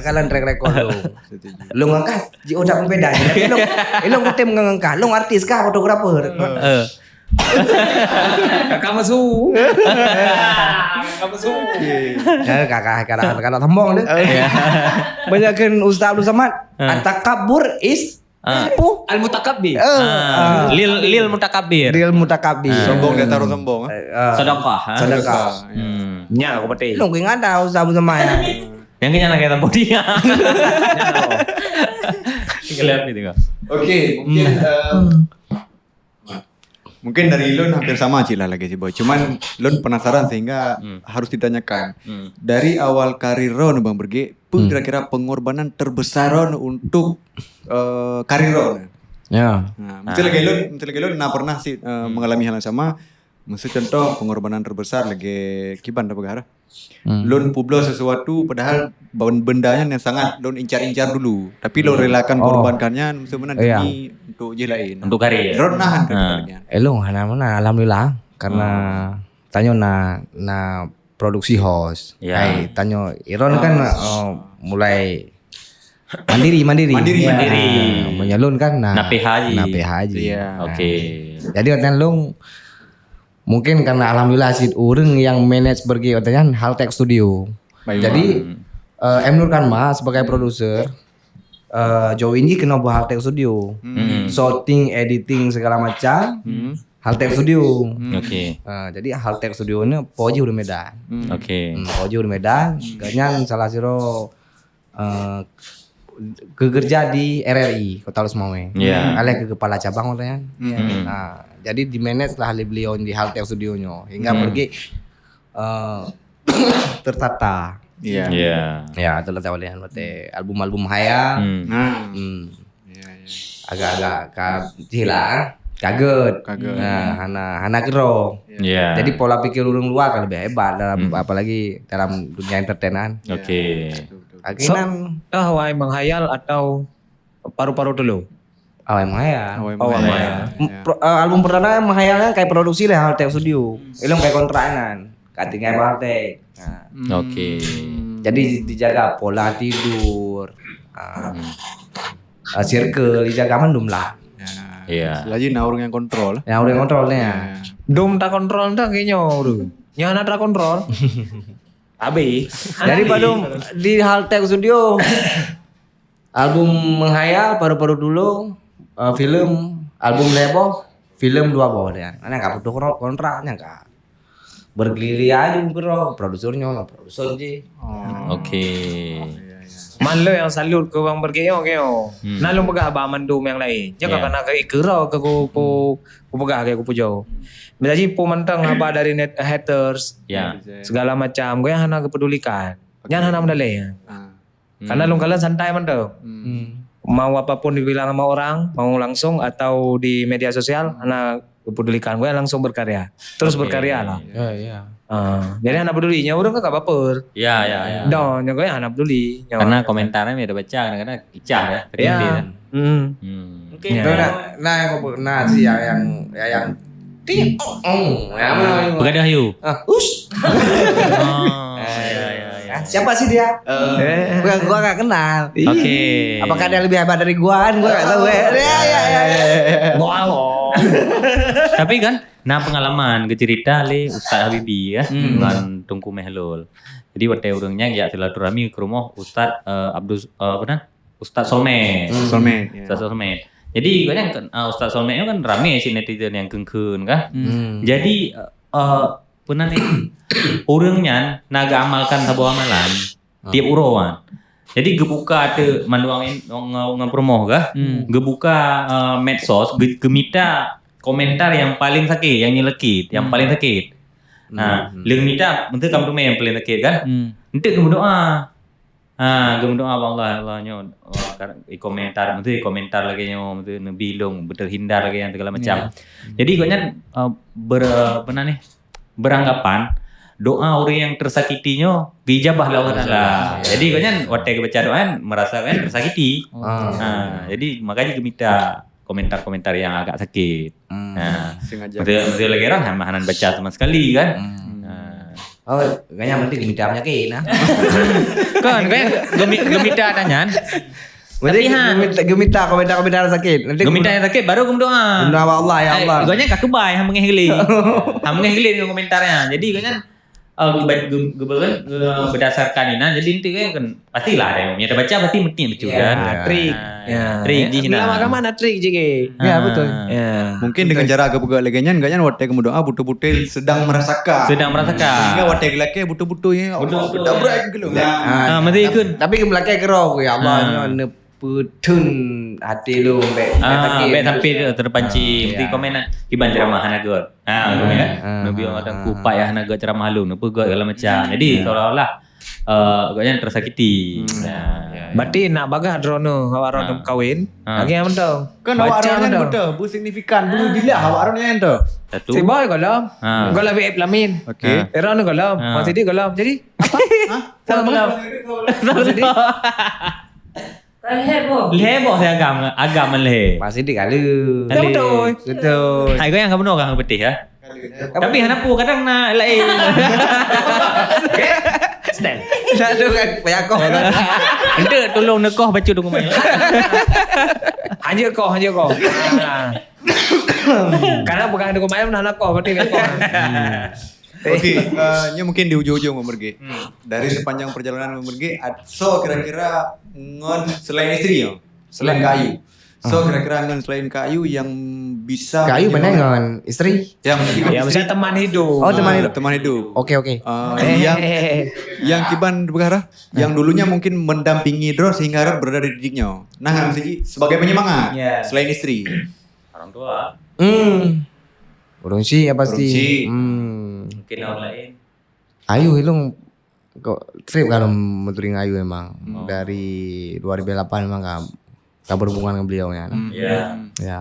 Kalau track record lu. Setuju. Lu ngangkat, ji udah pembeda. Tapi lu, lu kutem ngangkat. Lu artis kah, fotografer? Eh. Kakak masuk. Kakak masuk. Ya, kakak, kakak, kakak sombong deh. Iya. Banyak kan Ustaz Abdul Samad. Eh. At-takabbur is Al-mutakabbir. Eh, ah, lil, lil mutakabbir. Lil mutakabbir. Sombong di atas sombong, eh? Eh, ah. Sedekah, ha? Sedekah. Hmm. Nya aku petik. Lu ingat dah Ustaz Abdul Samad ya? Yang kenyang lagi tambah dia. Kelihatan gitu kok. Okey, mungkin, eh, mungkin dari Lun hampir sama cik lah lagi si Boy. Cuman Lun penasaran sehingga harus ditanyakan. Hmm. Dari awal karir Ron Bang Bergek, apa kira-kira pengorbanan terbesar Ron untuk, eh, karir Ron? Ya. Nah, mesti lagi Lun, mesti lagi Lun, nah pernah sih, eh, mengalami hal yang sama. Mesti contoh pengorbanan terbesar lagi kiban dah peugah dah. Hmm. Lun peubloe sesuatu padahal ben-, bendanya yang sangat Lun incar-incar dulu. Tapi Lun relakan korbankannya sebenarnya demi untuk je lain. Untuk karir. Ron nahan ke karirnya. Eh, Lun hana mana, alhamdulillah. Karena tanyoe na, na produksi host. Ya. Hai, tanyoe Iron kan, eh, mulai mandiri, mandiri. Mandiri. Ya. Mandiri. Ah, meunyoe Lun kan na, na P H ji. Na P H ji. Iya. Oke. Jadi waktu nyan Lun mungkin karena alhamdulillah cit ureueng yang manage pergi waktu nyan Haltech Studio. Baik. Jadi, eh, M Nur Kanma sebagai produser, eh, join ji keunoe bak Haltech Studio. Hmm. Shooting, editing segala macam. Hmm. Haltech Studio. Hmm. Oke. Ah, jadi Haltech Studio ni po jih ureueng Medan. Hmm. Oke. Hmm, po jih ureueng Medan. Hmm. Gobnyan salah sidroe, eh, kekerja di R R I Kota Lhokseumawe. Ya. Aleh keu kepala cabang waktu nyan. Hmm. Nah, jadi di manage lah oleh beliau di Haltech Studio nyoe. Hingga pergi, eh, tertata. Iya. Iya. Ya, tertata oleh album-album khayal. Hmm. Nah. Hmm. Iya, iya. Agak-agak ka jih lah. Kaget. Kaget. Nah, hana, hana keudroe. Ya. Jadi pola pikir ureuëng luar kan lebih hebat dalam, hmm, apalagi dalam dunia entertainan. Oke. Ya, betul, betul. Akhirnya, so, ah, awai menghayal atau paru-paru dulu? Awai menghayal. Awai menghayal. Ya. Pro-, eh, album pertama menghayalnya kayak produksi lah Haltek Studio. Ilong kayak kontrakan. Kayak tinggal Haltek. Nah. Hmm. Oke. Jadi dijaga pola tidur. Ah. Hmm. Ah, circle dijaga mandum lah. Ya. Iya. Lagi na ureuëng yang kontrol. Yang ureuëng kontrol ni. Ya. Dom tak kontrol tak kayaknya tu. Yang nak tak kontrol. Habis. Jadi padum di Haltek Studio. Album menghayal paru-paru dulu, eh, film, album lhée boh, film dua boh dia. Ana ka butuh kontrak nya ka. Bergili aju keu produser nyoe, produser je. Oh. Oke. Iya, iya. Man lé nyang salut keu Bang Bergeo, Geo. Hmm. Na lôn peugah bak mandum nyang lain. Jangan, ya, karena keu ikra ke ku, ku, ku peugah ke ku pujo. Bisa ji pu mantang haba dari net, haters. Ya. Segala macam, kau yang hana kepedulikan. Oke. Jangan hana mendalai. Ah. Karena, hmm, lôn kalon santai mantap. Hmm. Mau apapun dibilang sama orang, mau langsung atau di media sosial, hmm, hana kepedulikan. Gue langsung berkarya. Terus, oke, berkarya lah. Ya, ya. Ah, jadi hana peduli. Nyawa orang kan gak baper. Ya, ya, ya. Dah, nyawa gue hana peduli. Nyawa. Karena komentarnya udah baca, kadang-kadang kicah ya. Ya. Terkendali, ya. Hmm. Hmm. Mungkin, ya, nah, nah, yang aku, nah, si yang, yang, yang, yang, ting, oh, oh, ya, mana, begadang ayu. Ah, us. Oh, ya, ya, ya. Ah, siapa sih dia? Eh. Bukan, gua nggak kenal. Oke. Apakah dia lebih hebat dari gua kan? Gua nggak tahu, eh. Ya, ya, ya, ya. Gua, oh. Tapi kan, nah, pengalaman, cerita lé Ustaz Habibi ya, hmm, dengan Teungku Mehlul. Jadi, watèe ureueng nyan jak silaturahmi ke rumah Ustaz, eh, Abdul, eh, apa nah? Ustaz Solmed. Hmm. Solmed, ya. Ustaz Solmed. Jadi, kan yang, eh, Ustaz Solmed nyoe kan ramé si netizen nyang kheun-kheun kan. Hmm. Jadi, eh, eh, peunan ni, ureueng nyan na geuamalkan saboh amalan, ah, tiep uroe kan. Jadi, geubuka ateueh mandum ngon, ngon, ngon peurumoh kah? Hmm. Geubuka, eh, medsos, geu-, geumita komentar nyang paling sakét, nyang nyelekit, nyang, hmm, paling sakét. Nah, hmm, hmm, leueng mita, meuteue ka meuteumé nyang paling sakét kan? Hmm. Enteuk geumeudoa. Ha, geumeudoa bak Allah, ya Allah nyoe, wah, kar-, i komentar, meuteue i komentar lagèe nyoe, meuteue neubi lôn, beuterhindar lagèe nyan segala macam. Ya. Jadi, gobnyan, eh, ber-, apa nan ni? Beranggapan, doa ureueng nyang tersakiti nyoe geuijabah lé Allah Taala. Ya. Jadi, gobnyan watèe geubaca doa nyan, merasa gobnyan tersakiti. Oh. Ha, jadi makanya geumita komentar-komentar nyang agak sakét. Hmm. Ha. Sengaja. Betul, betul lagèe nyan, hana, hana baca sama sekali kan. Hmm. Ha. Oh, kayaknya nanti geumita penyakit nah. Kan, kan? Geumi-, geumita tanyan. Berarti tapi, ha, geumita, geumita komentar-komentar sakét. Nanti geumita nyang sakét, baru geumeudoa. Geumeudoa bak Allah, ya Allah. Eh, gobnyan ka keubai, ha, meungéh geuléh. Ha, meungéh geuléh dengan komentar nyan. Jadi, gobnyan, eh, geuba-, geu-, geu-, geu-, berdasarkan inan, jadi inti kan, kan, pastilah ada yang nyata baca, pasti meuti betul kan? Ya, trik. Ha, ya, trik di sini. Dalam agama ada trik juga. Ya, betul. Ya. Mungkin dengan cara geupeugah lagèe nyan, gobnyan watèe geumeudoa betul-betul sedang merasakan. Sedang merasakan. Sehingga watèe geulakèe betul-betul, ya Allah, betul-betul, betul-betul, ya. Betul-betul. Ya. Ha, meusti ikut. Tapi geulakèe keudroe, ya Allah, ha, nyoe neupeutheun até lôn, bèk, ah, bèk sampai ter-, terpancing. Ah, meusti ya. Komen, "Kiban ceramah hana göt." Ha, komen kan? Ah, ah, ah. Neubi orang kata, "Kupat ya hana göt ceramah lôn, neupeugah segala macam." Jadi, ya, seolah-olah eh, gobnyan tersakiti. Hmm. Ya, ya, ya. Berarti nak bagah droeneuh awak droeneuh, ha, meukawen, ha, lagèe nyan mantong. Kan awak droeneuh nyan beutôi, beusignifikan, beubilah awak droeneuh nyan tu. Satu. Si boy gohlom. Ha. Gohlom F Lamin. Okey. Ha. Droeneuh gohlom. Ha. Mak Sidik gohlom. Jadi, apa? Hah? Sama gohlom. Mak Sidik. Kan heboh. Heboh si agam, agam lé. Mak Sidik kali. Kali. Betul. Betul. Hai, goyang kamu orang putih ya. Tapi hana peue kadang na laén. Stand. Nak tu kan payah koh. Ente tolong nekoh baca tu kemain. Hanya koh, hanya koh. Ha. Karena bukan ada kemain hana koh, berarti koh. Hmm. Okey, eh, nyoe mungkin di ujung-ujung, Mak Mergek. Hmm. Dari sepanjang perjalanan Mak Mergek, ad-, so kira-kira ngon selain isteri, yo? Selain keu Ayu. So, kira-kira ngon selain keu Ayu yang bisa... Keu Ayu mana ngon isteri? Ya, mungkin isteri. Ya, misalnya teman hidup. Oh, teman hidup. Ah, teman hidup. Okey, okey. Ah, yang, yang kiban peugah dah, yang dulunya mungkin mendampingi droe sehingga droe berada di titik nyoe. Nah, mesti sebagai penyemangat selain isteri. Orang tua. Hmm. Ureueng chik ya pasti. Ureueng chik. Hmm. Mungkin orang lain. Ayu ilong kok trip kalau meuturi ngon Ayu memang. Hmm. Dari dua ribu lapan memang ka, ka berhubungan dengan beliau ya. Hmm. Ya. Ya.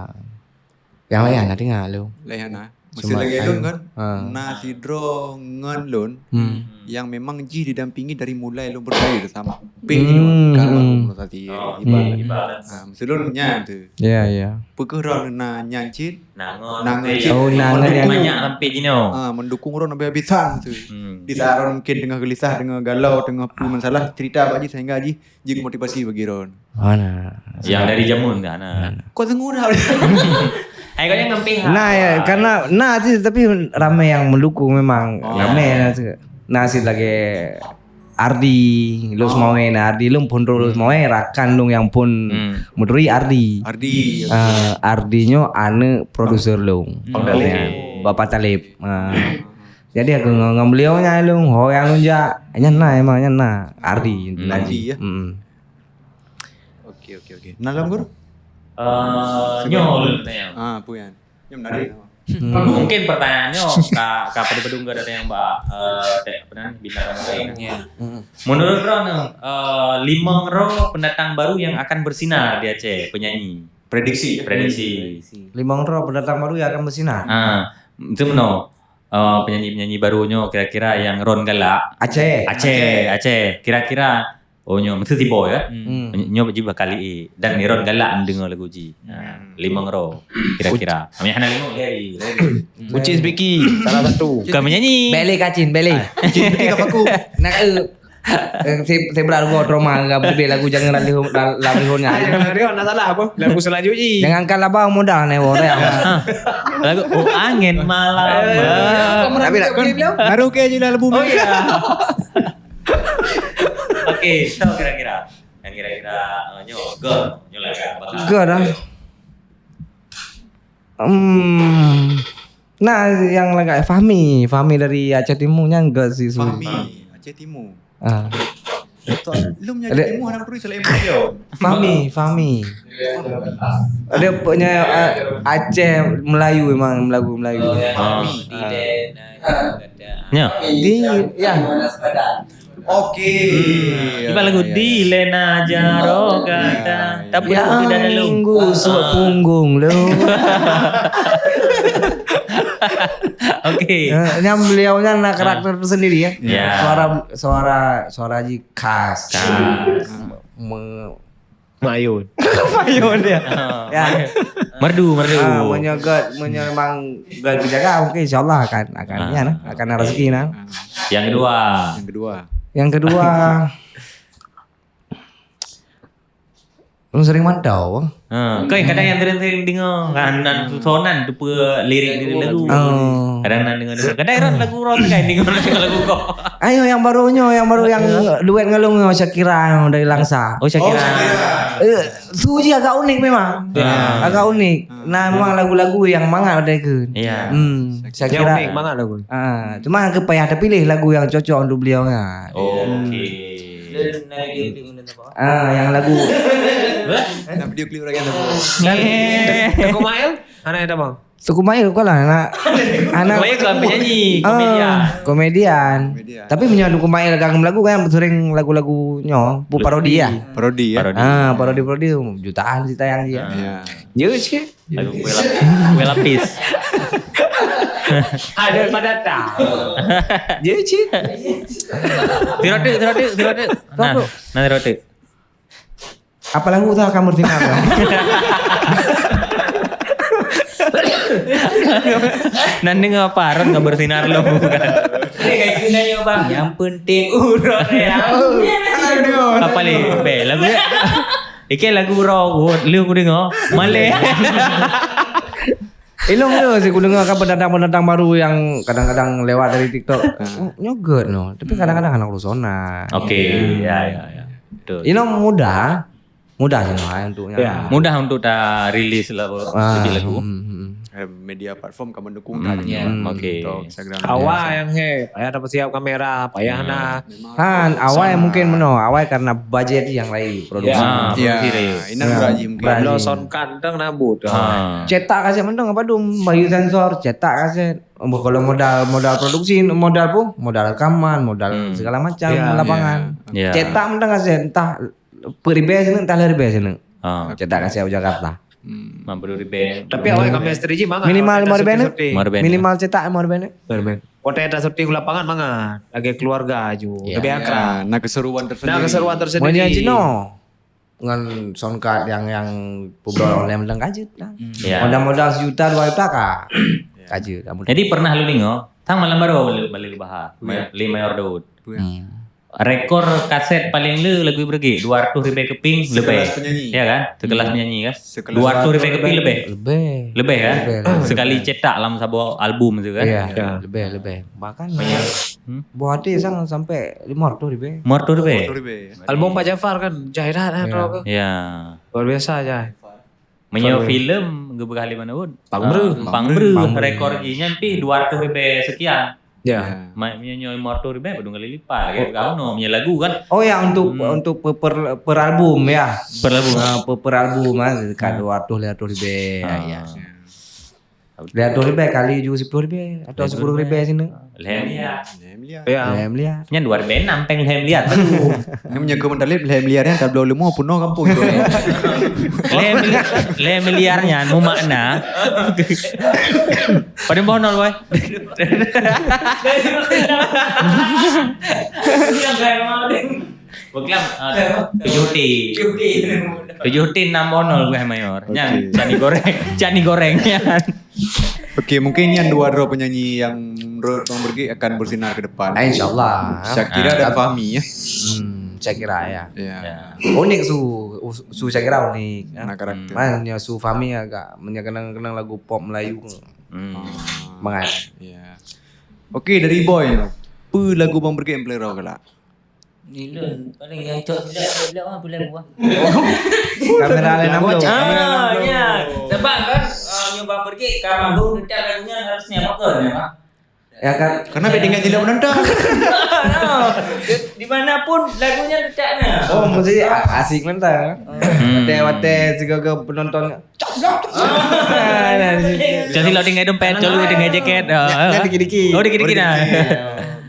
Nyang laén hana teuingat lôn. Laén hana. Masa lagèe lôn kan, ha, na sidroe ngon lôn, hmm, nyang memang jih didampingi dari mulai lôn beuraya sampai, hmm, kan, hmm, almarhum Ustaz Tiyeh. Oh, ibarat. Hmm. Ha, masa lôn nyan tu. Ya, ya. Peue keuh droeneuh na nyan cit? Na ngon. Na ngon cit. Oh, na ngon mendukung. Banyak sampai jinoe. Ha, mendukung droeneuh habis-habisan tu. Hmm. Di saat droeneuh mungkin teungoh geulisah, teungoh galau, teungoh peue masalah, cerita bak jih sehingga jih jeuet motivasi bagi droen. Hana. Yang dari jameun dah, nah. Hana. Kok tengok dah? Hai, kau jangan pihak. Nah, ya, karena, nah, sih, tapi ramai yang mendukung memang. Oh. Ramai, nah, sih. Nah, sih lagi Ardi, Los Mawai, nah, Ardi lom pun Los Mawai, rakan lom yang pun, hmm, meuturi Ardi. Ardi. Ah, Ardi nyoe aneuk produser lom. Oh, Talib. Ya, Bapak Talib. Ah. Jadi aku ngon, ngon beliau nya lom, ho yang lom jak. Nyan na emang, nyan na. Ardi. Hmm. Ardi, ya? Hmm. Oke, oke, oke. Nah, lom, Guru? Eh, nyoe ulôn tanya. Ah, apa yan? Nyoe menarik. Hmm. Mungkin pertanyaan nyoe ka, ka padum-padum ke datang yang ba, eh, apa namanya, bintang tamu lain. Ya. Hmm. Menurut droeneuh, eh, limong droe pendatang baru yang akan bersinar di Aceh, penyanyi. Prediksi, ya? Prediksi. Limong droe pendatang baru yang akan bersinar. Ah, itu meunoe. Eh, penyanyi-penyanyi baru nyoe kira-kira yang ron galak. Aceh. Aceh, Aceh. Kira-kira Oh, nyoe meusti tiboh, ya. Hmm. Nyoe jih bakal i. Dan Niron galak mendengar lagu jih. Ha, limong droe kira-kira. Kami hana limong, Larry. Ucin Spiki, salah satu. Bukan menyanyi. Bele kacin, bele. Ah. Ucin Spiki kat Paku. Nak, eh, eh, saya, saya berat gua trauma enggak betul lagu jangan lari hon, la-, lari hon nya. Jangan lari hon, nak salah apa? Lagu selanjutnya. Jangankan labang modal nih, wah, ya. Lagu, oh, angin malam. Eh, tapi tak, baru ke je lah lagu. Oh, iya. Oke, so kira-kira. Yang kira-kira, eh, nyoe, gol. Nyoe lah, kan, bakal. Gol dah. Hmm. Nah, yang lagak Fahmi. Fahmi dari Aceh Timur nyan gol si Su. Fahmi, Aceh Timur. Ah. Lom nyan Aceh Timur, anak perui selain Fahmi, Fahmi. Dia punya, eh, Aceh Melayu memang, lagu Melayu. Oh, ya. Ah. Fahmi. Ah. Nya. Di, ya. Oke. Hmm. Iban lagu di lena jaro gata. Tapi lagu tidak ada lu. Minggu suap punggung lu. Oke. Eh, nyam beliau nyan na karakter tersendiri ya. Ya. Suara, suara, suara ji khas. Khas. Me-, Mayun. Mayun ya. Ah, ya. Merdu, merdu. Ah, meunyoe gèt, meunyoe memang gèt geujaga, mungkin insyaallah akan, akan, ah, ya, nah, akan ada rezeki, nah. Yang kedua. Yang kedua. Yang kedua. Lu sering mantau. Ha, kan kadang yang sering-sering dengar, kan, nan sonan tu pe lirik dari lagu. Oh. Kadang nan dengar-dengar. Kadang orang lagu orang kan dengar lagu kau. Ayo yang baru nyo, yang baru yang duet ngalung nyo Shakira yang dari Langsa. Oh, Shakira. Eh, su ji agak unik memang. Ya. Agak unik. Nah, memang lagu-lagu yang mangat ada ke. Ya. Hmm. Shakira. Yang unik mangat lagu. Ah, cuma ke payah terpilih lagu yang cocok untuk beliau kan. Oke. Ah, yang lagu. Nak video klip lagi lagu. Eh. Teuku Mail? Anak ada bang? Teuku Mail kok lah anak, anak. Teuku Mail kan penyanyi, ah, komedian. Komedian. Komedian. Tapi meunyoe Teuku Mail ka meulagu kan sering lagu-lagu nyoe, bu parodi ya. Parodi ya. Parodi. Ah, parodi-parodi jutaan sih tayang dia. Iya. Ya sih. Lagu kue lapis. Kue lapis. Ada pada tak? Ya sih. Tirotik, tirotik, tirotik. Nah, nah tirotik. Apa lagu tu akan bersinar? Nan dengar apa Aaron nggak bersinar lo bukan? Ini kayak gini aja bang. Yang penting urut ya. Apa ni? Be lagu ya. Ikan lagu rock, lu aku dengar. Malay. Ilong tu si ku dengar kan pendatang-pendatang baru yang kadang-kadang lewat dari TikTok. Oh, nyoget no. Tapi kadang-kadang anak urusan. Oke, ya ya ya. Betul. Ilong mudah. Mudah sih no, untuk ya. Mudah untuk ta rilis lah. Ah, lagu. Hmm, hmm. Eh, media platform ka mendukung kan. Hmm, oke. TikTok, Instagram. Awai yang he, payah dapat siap kamera, payah nah. Han, awai mungkin meno, awai karena budget yang lain produksi. Ya, produksi lain. Inan beraji mungkin. Beraji. Lo sound card tang nabut. Cetak kaset mendong apa dum, bayu sensor, cetak kaset. Kalau modal, modal produksi, modal pun, modal rekaman, modal segala macam lapangan. Ya. Cetak mendong kaset entah peribes ni, entah lebih sini. Cetak kaset Jakarta. Hmm. Lima puluh ribu. Tapi awai kami strategi mangat. Minimal lima ribu, eh? Minimal cetak lima ribu, eh? Lima ribu. Watèe tasyuting u lapangan mangat, lagi keluarga aju, lebih akrab. Ya, na keseruan tersendiri. Na keseruan tersendiri. Meunyo jinoe ngon sound card yang, yang peubloe online mantong ka jeuet lah. Hmm. Ya. Modal-modal sejuta, dua juta ka. Ya. Ka jeuet, ka mudah. Jadi pernah lôn deungö, sang malam baru balik, balik bahas, ya, lé Mayor Daud. Hmm. Rekor kaset paling le lagu Brigade, dua ratus ribu keping lebih. Sekelas penyanyi. Ya kan? Sekelas penyanyi kan? Sekelas dua ratus ribu keping lebih. Lebih. Lebih kan? Lebih, lebih. Sekali cetak dalam saboh album tu kan? Iya, lebih, lebih. Bahkan, hmm? Buah hati sang sampai lima ratus ribu. Lima ratus ribu. Lima ratus ribu. Album Pak Jafar kan, Jai dah, dah, iya, tau ke? Iya. Luar biasa, Jai. Meunyoe filem geupeugah lé Manoud, Pang Breuh. Pang Breuh, rekor jih nyan pih dua ratus ribu sekian. Ya. Ma-, meunyoe lima ratus ribu, padum kali lipat lagèe geupeugah bunoe. Meunyoe lagu kan. Oh ya, untuk, hmm, untuk per, per, per album ya. Per album. Ah, per, per album ah, dekat dua ratus, lima ratus ribu. Ah. Ya. Lima ratus ribu kali tujuh puluh ribu atau sepuluh ribu sini. Lhèe miliar. Lhèe miliar. Ya. Lhèe miliar. Nyan dua ribu enam pèng lhèe miliar. Aduh. Nyan meunyoe keu Muttalib lhèe miliar nyan tabloe leumo peunoh kampung tu. Lhèe mili-, lhèe miliar nyan mumakna. Padum boh nol, boy? Buklam, ah, tujuh T. Tujuh T. Tujuh T enam boh nol, boy, Mayor. Nyan, oke, cani goreng. Cani goreng nyan. Oke, mungkin nyan dua droe penyanyi yang menurut Bang Brigade akan bersinar ke depan. Ah, insyaallah. Syakira dan Fahmi, ya. Hmm, Syakira, ya. Ya. Ya. Unik su, su Syakira unik, ya. Nah, karakter. Hmm. Makanya su Fahmi agak menyekenang-kenang lagu pop Melayu. Hmm. Ah. Mangat. Ya. Oke, dari Boy. Peue lagu Bang Brigade yang paling rawa galak? Ni lôn, paling nyang cok silap, silap, silap, ah, bulan buah. Kamera lain enam puluh. Ah, ya. Sebab kan, ah, nyoe Bang Brigade, ka manggung, deungon lagu nyan harus nyan, apa nyan, Bang? Ya kan? Karena beda dengan silap penonton. No. Di, di mana pun lagu nyan dekat na. Oh, mesti a-, asik mantap. Hmm. Watèe-watèe sigoe penonton Cok silap, cok silap. Ah, nah, nah, nah. Cok silap tinggai dompet, cok luweh tinggai jaket. Ah, ah. Dikit-dikit. Oh, dikit-dikit, nah.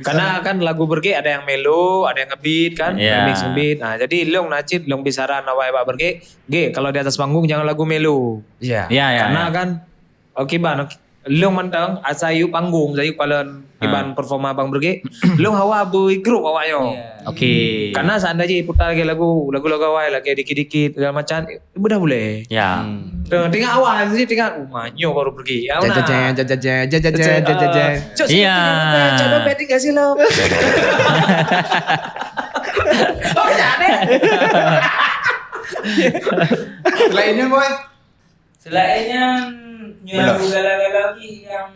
Karena kan lagu Brigade ada yang melo, ada yang ngebeat kan, remix ngebeat. Nah, jadi lôn na cit, lôn bri saran awai bak Brigade. Gek, kalau di atas panggung jangan lagu melo. Iya. Iya, iya, iya. Karena kan, oke, Bang, lôn mantong, asai yue panggung, asai yue palon, kiban performa Bang Brigade. Lôn hawa bri grup awak nyoe. Iya. Oke. Karena seandainya putar lagi lagu, lagu-lagu awai lagi dikit-dikit, segala macam, Beudah bulèe. Ya. Hmm. Tengok awak sini tengok, "Oh, manyo baru pergi." Ya, mana? Jeng, jeng, jeng, jeng, jeng, jeng, jeng, jeng, jeng, jeng. Cok, iya. Cok dompet, cok dompet, tinggal sini loh. Oh, ya deh. Selainnya, Boy? Selainnya, nyoe lagu galau-galau lagi yang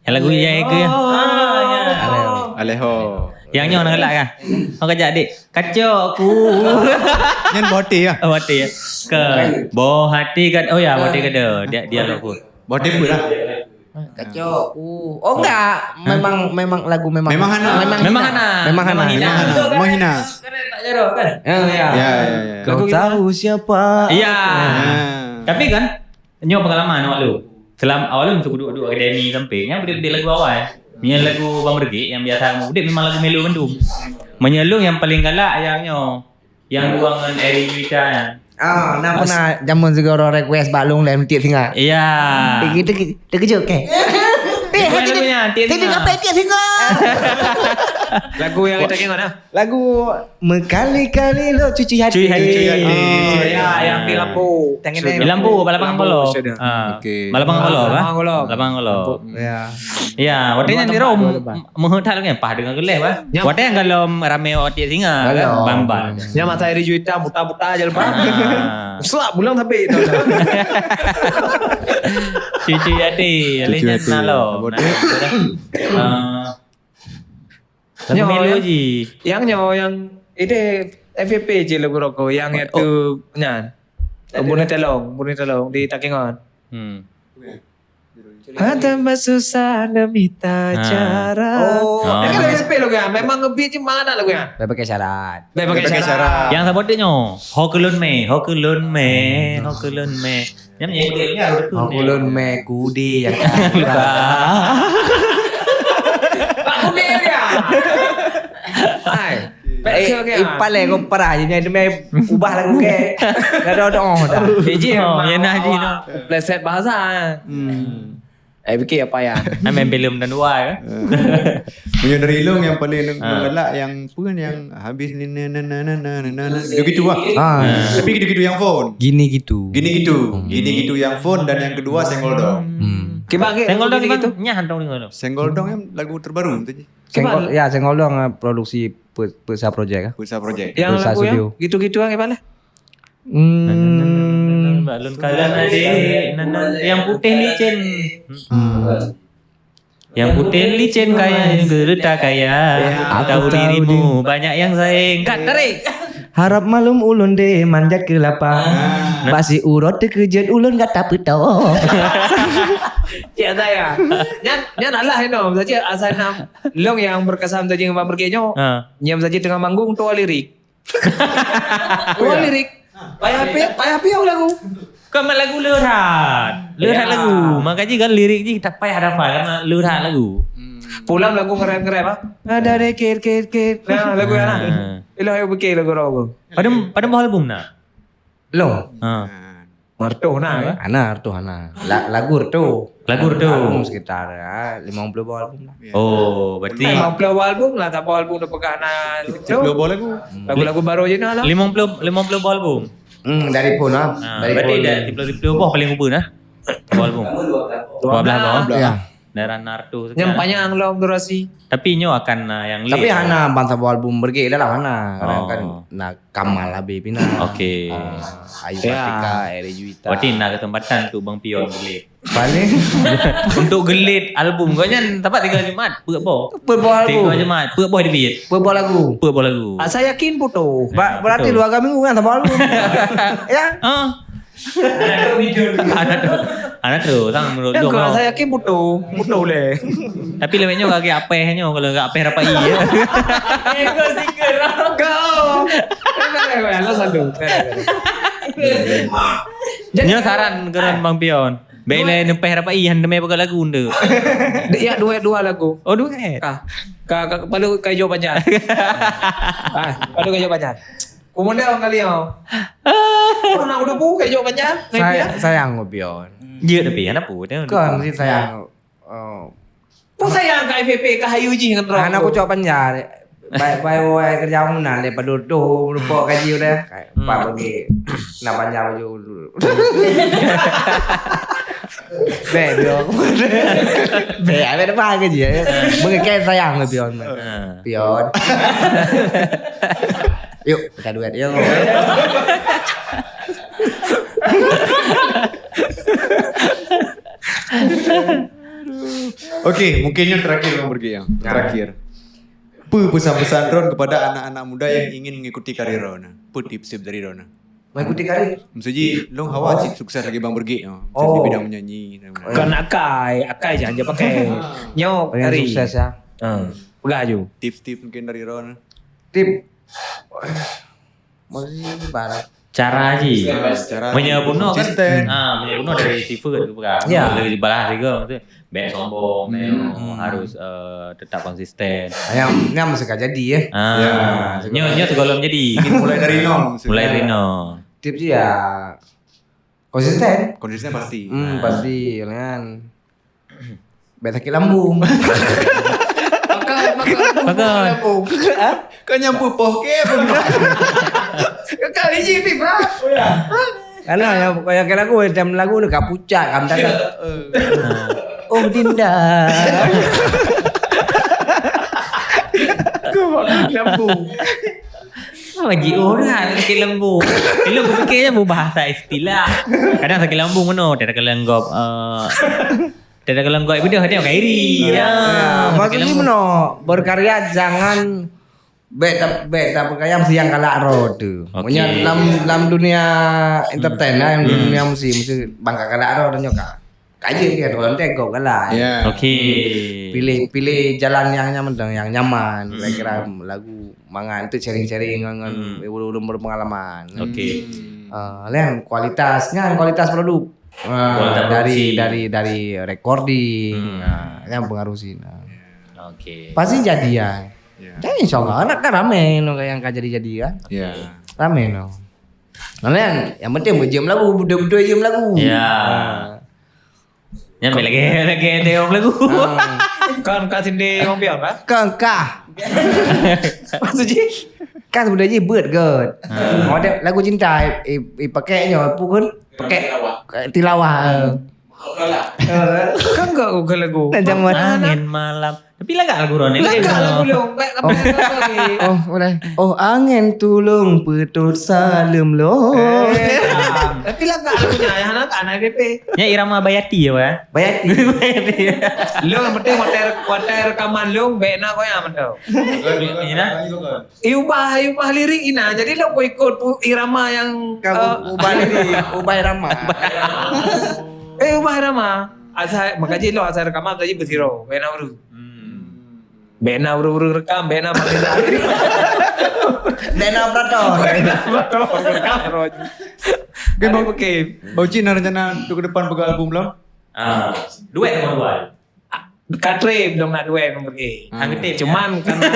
Yang lagu Jai ke? Ah, ya. Aleho. Aleho. Yang nyoe nak galak kah? Kau kajak, dik. Kacok ku. Nyan boh hati ya? Oh, boh hati ya. Ke boh hati kat, oh ya, boh hati kat dia. Dia, dia lagu. Boh hati pun lah. Kacok ku. Oh, enggak. Memang, memang lagu memang. Memang hana. Memang hina. Memang hina. Memang hina. Memang hina. Keren tak jaroh kan? Ya, ya. Ya, ya, ya. Kau tahu siapa? Iya. Ah. Tapi kan, nyoe pengalaman awak lu. Selam awak lu untuk duduk-duduk akademi sampai. Yang beudek-beudek lagu awai. Yang lagu Bang Brigade yang biasa kamu beudek memang lagu melo mandum. Meunyo lu yang paling galak yang nyoe. Yang dua ngon Eri Juwita nyan. Ah, na pernah jameun sigoe request bak lôn lem tiep singa. Iya. Terkejut ke? Tiep singa. Tiep singa. Lagu yang kita kenal dah. Lagu Mekali-kali lo cuci hati. Cuci hati. Oh, ya, yang di lampu. Di lampu, balapan polo. Ah. Oke. Balapan polo, ah? Balapan polo. Ya. Ya, watèe nyan di rom, meuheuet that lagèe pah deungon geuleh, bah. Watèe nyan kalau ramè awak tiep singa, kan? Bamban. Nya masa hari juta buta-buta je lepas. Ah. Selap bulan tapi. Cuci hati, cuci hati. Alih nyan nalo. Ah. Lagu melo ji. Yang nyoe, yang ide F F P je lagu rokok, yang itu nyan. Buni Telong, Buni Telong di Takengon. Hmm. Ada bersusah demi tak cara. Oh. Dia kan F F P lagu ya, memang ngebeat je mana lagu ya. Dah pakai syarat. Dah pakai syarat. Yang saboh tu nyoe, ho kulun me, ho kulun me, ho kulun me. Nyam nyam dia dia. Ho kulun me kudi yang luka. Pak kudi dia. Hai. Pak Eh, okey, okey, eh, ah. Paléng kau parah je, nyai demi ubah lagu ke. Dah, dah, dah, oh, dah. Eh, ji, oh, ya nah, ji, nah. Pleset bahasa. Hmm. Eh, fikir apa ya? Hai main filem dan dua, ya? Meunyoe dari ilong yang paling ilong, ah, galak yang pun yang habis ni, na, na, na. Gitu-gitu lah. Ah. Tapi gitu-gitu yang phone. Gini gitu. Gini gitu. Hmm. Gini gitu yang phone dan yang kedua senggol dong. Hmm. Kiban ke senggol dong, gini kiban gitu? Nyah dong, dong. Senggol dong yang lagu terbaru tu je. Senggol, ya, senggol dong, eh, produksi Pe-, Pesa Project, ah. Pesa Project. Yang Pesa lagu yang Studio. Gitu-gitu yang gimana? Hmm. Balon kalan adik, nan, nan, yang putih licin. Hmm. Yang putih licin kaya, gereta kaya. Ya. Tahu dirimu banyak yang sayang. Kat, tarik. Harap malum ulôn deh manjat kelapa. Ah. Bak si uroe teukeujot ulôn gata peutoh. Cik Azaya. Nyan, nyan alah inoe. Saja asai nam. Long yang berkesan saja ngon Bang Bergek nyoe. Ha. Nyam saja tengah manggung tuah lirik. Tuah lirik. Payah pi-, payah piôh lagu. Kan mak lagu le that. Le that lagu. Makanya kan lirik ji tak payah hafal karena le that lagu. Hmm. Pulang lagu ngerem-ngerem, ah. Ada deh kir, kir, kir. Nah, lagu yang nah. Ilah ayo fikir lagu rock. Pada, pada boh album nak? Belum. Ha. Reutôh na, kan? Ana, reutôh ana. La-, lagu reutôh. Lagu reutôh. Album sekitar, ah, limong ploh boh album lah. Oh, berarti limong ploh boh album lah, saboh album dah peugah na sepuluh boh lagu. Lagu-lagu baru je na lah. Limong ploh, limong ploh boh album. Hmm, dari phone lah. Ha, dari berarti phone. Dah sepuluh, sepuluh boh paling ubeut nah. Boh album. Dua belas boh. Ya. Daerah na reutôh sekian. Yang panjang lom durasi. Tapi nyoe akan, ah, yang tapi late. Hana ban saboh album Bergek dalam hana. Kadang kan na Kamal Habib pina. Okey. Ah, Ayu Kartika, Eri Juwita. Berarti na kesempatan untuk Bang Pion gelit. Paling untuk gelit album kau nyan, tempat tiga Jumat, peuet boh. Peuet boh album. Tiga Jumat, peuet boh debit. Peuet boh lagu. Peuet boh lagu. Ah, saya yakin putus. Ba-, berarti betul. Dua minggu kan saboh album. Ya? Ah. Anak tu, anak tu, sang menurut. Yang dong kau, saya yakin putus, putus leh. Tapi lewat nyoe kaki apeh nyoe, kalau enggak apeh rapai ya. Ego single. Kau. Alah selalu. Nyoe saran keuran Bang Pion. Baik lah, nempeh rapai han demai pakai lagu tu. Dia duet dua lagu. Oh, duet. Ka, ka, ka, palu kai jo panjang. Ah, palu kai jo panjang. Kumanda orang kali oh. Oh, nak udah bu kai jo panjang. Saya, sayang kau Pion. Dia tapi ada apa dia? Kan mesti sayang. Oh. Pun sayang kat F P P ke hayu jih ngan roh. Anak kucok panjang. Baik, baik, baik, kerja bangunan deh, pada tu, lupa gaji udah. Pak pergi. Nak panjang baju dulu. Beh, dia. Beh, ada apa gaji ya? Mungkin kayak sayang ke Pion. Pion. Yuk, kita duet yuk. Okey, mungkin yang terakhir Bang Bergek yang terakhir. Apa pesan-pesan Ron kepada anak-anak muda yang ingin mengikuti karir Ron? Apa tips-tips dari Ron? Mengikuti karir? Maksud ji, long hawa cit sukses lagi Bang Bergek. Oh. Di bidang menyanyi. Kan akai, akai jangan je pakai. Nyo karir. Sukses ya. Ha, peugah ju. Tips-tips mungkin dari Ron. Tip. Maksudnya ibarat cara ji. Cara meunyoe bunoe kan, konsisten. Ah, meunyoe bunoe dari sifat tu peugah. Ya. Dari balah tiga tu, bèk sombong, harus, eh, tetap konsisten. Yang, yang mesti ka jadi, eh. Ah, nyoe, nyoe sigohlom jadi. Mulai dari nol. Mulai dari nol. Tips ya konsisten. Konsisten pasti. Hmm, pasti kan. Bèk sakét lambung. Pakai, pakai lambung. Hah? Kau nyampu poh ke apa? Kau kali ji pi, bro. Karena yang, yang kena lagu, time lagu ni ka pucat, ka mendadak. Oh, Dinda. Kau pakai lambung. Apa ji orang sakét lambung? Dulu aku fikir je berbahasa istilah. Kadang sakét lambung mana? Tiada kelenggop, eh, Tidak kalau kau bedah dia kairi. Ya. Maksudnya meno, berkarya jangan bèk ta-, bèk ta berkarya mesti yang galak roh tu. Okey. Maksudnya dalam, dalam dunia entertain lah, dalam dunia musik, mesti bangka galak roh dan nyoka. Kaji dia tu nanti kau galak. Ya. Okey. Pilih, pilih jalan yang nyaman, yang nyaman. Kira-kira lagu mangat untuk sharing-sharing dengan, dengan ulun-ulun berpengalaman. Okey. Ah, lain kualitasnya, kualitas produk. Ah, kualitas dari, produksi. Dari, dari recording. Ah, yang pengaruh sih. Nah. Okey. Pasti jadi ya. Ya. Jadi insya Allah anak kan ramé nyoe nyang ka jadi-jadi kan. Ya. Ramé nyoe. Nah, nyang, nyang penting beujeuem lagu, beutôi-beutôi jeuem lagu. Ya. Ha. Nyan bèk lagèe, lagèe deh lagu. Ha. Kan ka sindé Wang Pion kah? Kan kah. Maksud jih? Kan sebenarnya jih beuet göt. Ha. Ada lagu cinta, i, i, i pakai nyoe, apa kan? Pakai tilawah. Kan enggak bukan lagu. Nah, zaman. Angin malam. Tapi lagak lagu Ron ni. Lagak lagu Long. Baik, apa lagi? Oh, boleh. Oh, angin tulung peutot saleuem Long. Eh, tapi lagak lagunya, yang anak, anak D P. Nya irama Bayati ya, Pak, ya? Bayati. Bayati. Long, yang penting watèe, watèe rekaman Long, bèk na goyang mantap. Ini nah. Iubah, iubah lirik ina. Jadi Long ikut pu-, irama yang, eh, ubah lirik, ubah irama. Eh, ubah irama. Asai, maka jih Long asai rekaman tadi beusiro. Bèk na ureueng. Hmm. Bèk na ureueng-ureueng rekam, bèk na Fahrizal. Bèk na operator. Bèk na operator rekam, Ron. Oke, Bang. Oke. Bang Ucin, ada rencana untuk ke depan peugah album belum? Ah, duet sama dua. Ka trép dong nak duet ngon Berge. Hmm. Cuman karena,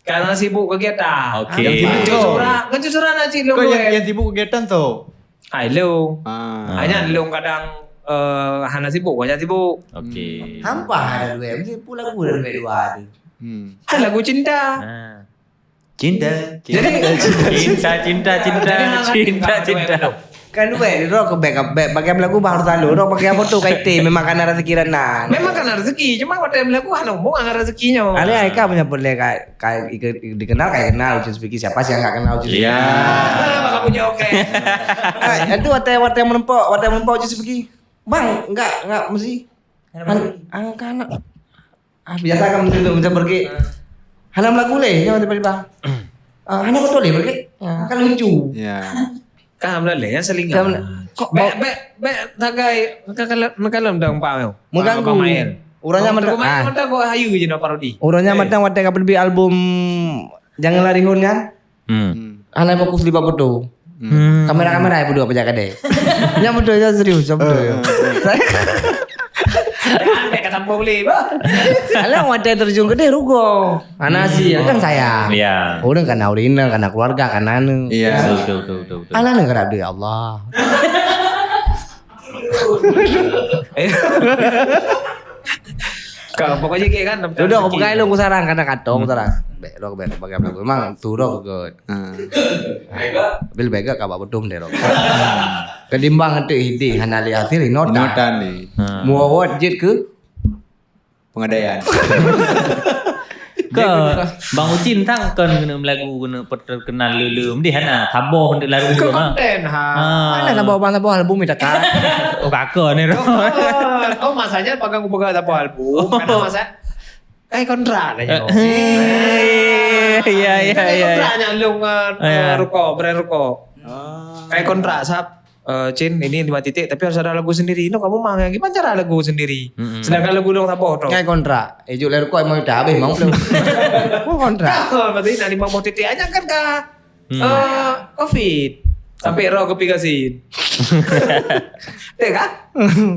karena sibuk kegiatan. Oke. Ngan cucura, ngan cucura nak cit long duet. Kau yang, yang sibuk kegiatan tu? Hai, lôn. Ah. Hanya lôn kadang, eh, hana sibuk, banyak sibuk. Oke. Hmm. Hampa ada duet, mesti pun lagu ada duet dua tu. Hmm. Kan lagu cinta. Ah. Cinta, jadi cinta, cinta, cinta, cinta, jadi hana cinta, cinta. Kan duet, roh ke bek, bek, bagian lagu baru selalu, roh bagian foto kaite, memang karena rezeki Rana. Memang karena rezeki, cuma waktu yang lagu hana hubungan dengan rezekinya. Ada ai ka menyebut le ka, ka, dikenal, ka kenal Ucin Spiki, siapa sih yang nggak kenal Ucin Spiki? Iya. Ah, maka punya oke. Ah, itu watèe, watèe meureumpok, watèe meureumpok Ucin Spiki. Bang, enggak, enggak mesti. Kenapa? An-, angka anak. Ah, biasa kan macam tu, macam pergi. Hana meulagu lé, nyoe tiba-tiba. Ah, hana beutôi lé pergi. Ah, kan lucu. Ya. Kan alhamdulillah, ya, saling. Kan, kok bek, bek, bek, tagai, maka kalau, maka lom dong, Pak, mengganggu. Abang Mael. Urangnya mantap, mantap kok hayu je nak parodi. Urangnya mantap, watèe ka beli album Jangan Lari Hun kan? Hmm. Hmm. Hana fokus di bak foto. Hmm. Kamera-kamera yang berdua pajak kadai. Yang betul, yang serius, yang betul. Eh, eh, eh. Jangan sampai kata boleh, bah. Alah, watèe terjun ke deh, rugoe. Hana hasil, kan sayang. Iya. Orang kan original, kan keluarga, kan anu. Iya. Betul, betul, betul, betul, betul. Alah, nak kerap duit, ya Allah. Ka, pokoknya kayak kan, duduk, aku pegai lu, aku sarang, karena katong, hmm, sarang. Bek, lu bek, bagaimana? Memang turun ke. Ah. Tapi lebih agak ka bak beutong deh, Rok. Ketimbang nanti ide, hana lé hasil, inoe tan. Inoe tan ni. Ha. Muawat jit ke? Pengadaian. Ke, Bang Ucin tang kon kena melagu, kena terkenal lulu. Mendih hana, saboh untuk lagu ke tu, ha. Konten, ha. Ha. Mana saboh, bang, saboh album minta kan? Oh, kaka ni, Rok. Oh, oh, masanya pagang kupegang saboh album. Karena masa Kai kontrak lah nyoe. Eh, iya, iya, iya, iya. Kai kontrak nyan lôn, eh, eh, rukok, brand rukok. Ah. Kai kontrak, sab, eh, Cin, ini lima titik, tapi harus ada lagu sendiri. Inoe kamu mang, gimana cara lagu sendiri? Mm-mm. Sedangkan lagu lôn saboh tu. Kai kontrak. Eh, juk lé rukok lima juta, habis mang puluh. Oh, kontrak. Kah, berarti nak lima puluh titik aja kan, kah? Hmm. Eh, covid. Sampai roh kopi kasin. Teh kah?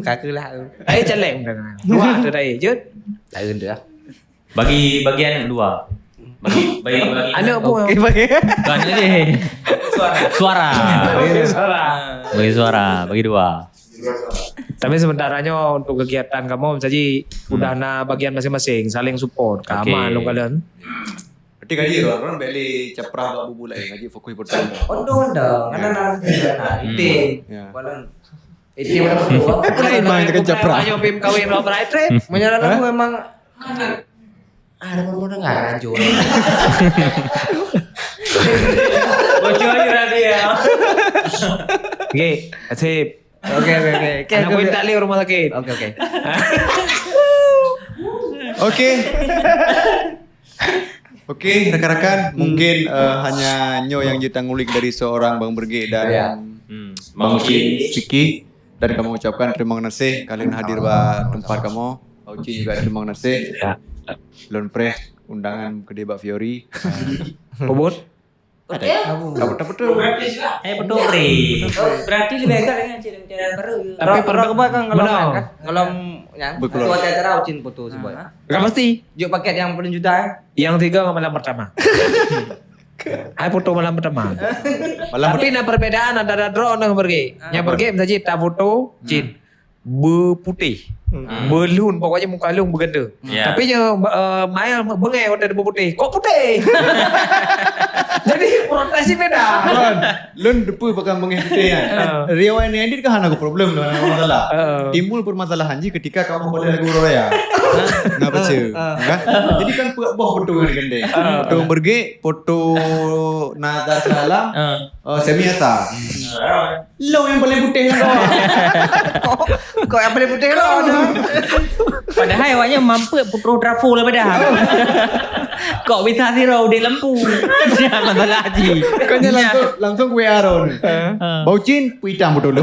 Kaku lah. Ayo, caleng dah. Dua tu dah, eh, Jun. Lain tu lah. Bagi, bagi anak dua. Bagi, bagi, bagi anak. Anak pun. Okey, bagi. Bukan aja. Suara. Suara. Bagi suara. Bagi suara, bagi dua. Tapi sementara nyoe untuk kegiatan kamu, misalnya, hmm, udah na bagian masing-masing, saling support. Okey. Keamanan, lu kalian. Berarti kaji Ron, Ron bèk lé caprah bak bubu lain, kaji fokus betul. Untung ada, karena narasi, nah, hmm, item. Ya. Walau item ada foto, apa lain main dengan caprah. Banyak pim kawin, Ron, bright red. Menyerah aku memang, ah, ada pun dengar, rancur. Bocor aja tadi ya. Okey, sip. Okey, okey, okey. Okey, anak okey, kuih okey. Tak lé rumah sakit. Okey, okey. Okey. Okey, rakan-rakan, hmm, mungkin, eh, hanya nyoe nyang jeuet tangulik dari seorang Bang Bergek dan, ya, hmm, Bang Ucin Spiki. Dan kami ucapkan terima kasih kalian hadir bak tempat kamu. Bang Ucin juga terima kasih. Ya. Lôn preh undangan keudéh bak Fiori. Kobot? Ada. Kamu tak betul. Eh, betul, Pri. Berarti lebih agak dengan cerita baru. Tapi rok, rok apa kan kalau mana? Kan? Kalau Nyan, betul. Tu acara-acara Ucin foto si boy. Bukan pasti. Jok paket yang paling juta, eh. Yang tiga malam pertama. Hai foto malam pertama. Malam Tapi na perbedaan antara droeneuh beureuguek. Nyang beureuguek meusaji ta foto, Cin. Beuputéh. Beulhun, pokoknya muka lôn beuganda. Ya. Tapi nya, eh, maya beungéh watèe beuputéh. Kok putéh? Jadi protes sih beda. Kon, lôn deupeu pakon beungéh putéh kan. Riwayat ni edit kan hana problem, hana masalah. Timbul permasalahan jih ketika kamoe boleh lagu Raya. Nah, baca. Kan? Jadi kan peuet boh foto ngon gandeng. Foto beureuguek, foto Nazar Salam, eh, Semi Asa. Lôn nyang paling putéh lah. Kok, kok nyang paling putéh lah tu? Padahai awaknyan mampu putroh trafo lah padahal. Kok bisa sira udép lampu? Masalah haji. Kau ni langsung, langsung ke W A Ron. Baucin, pui hitam betul.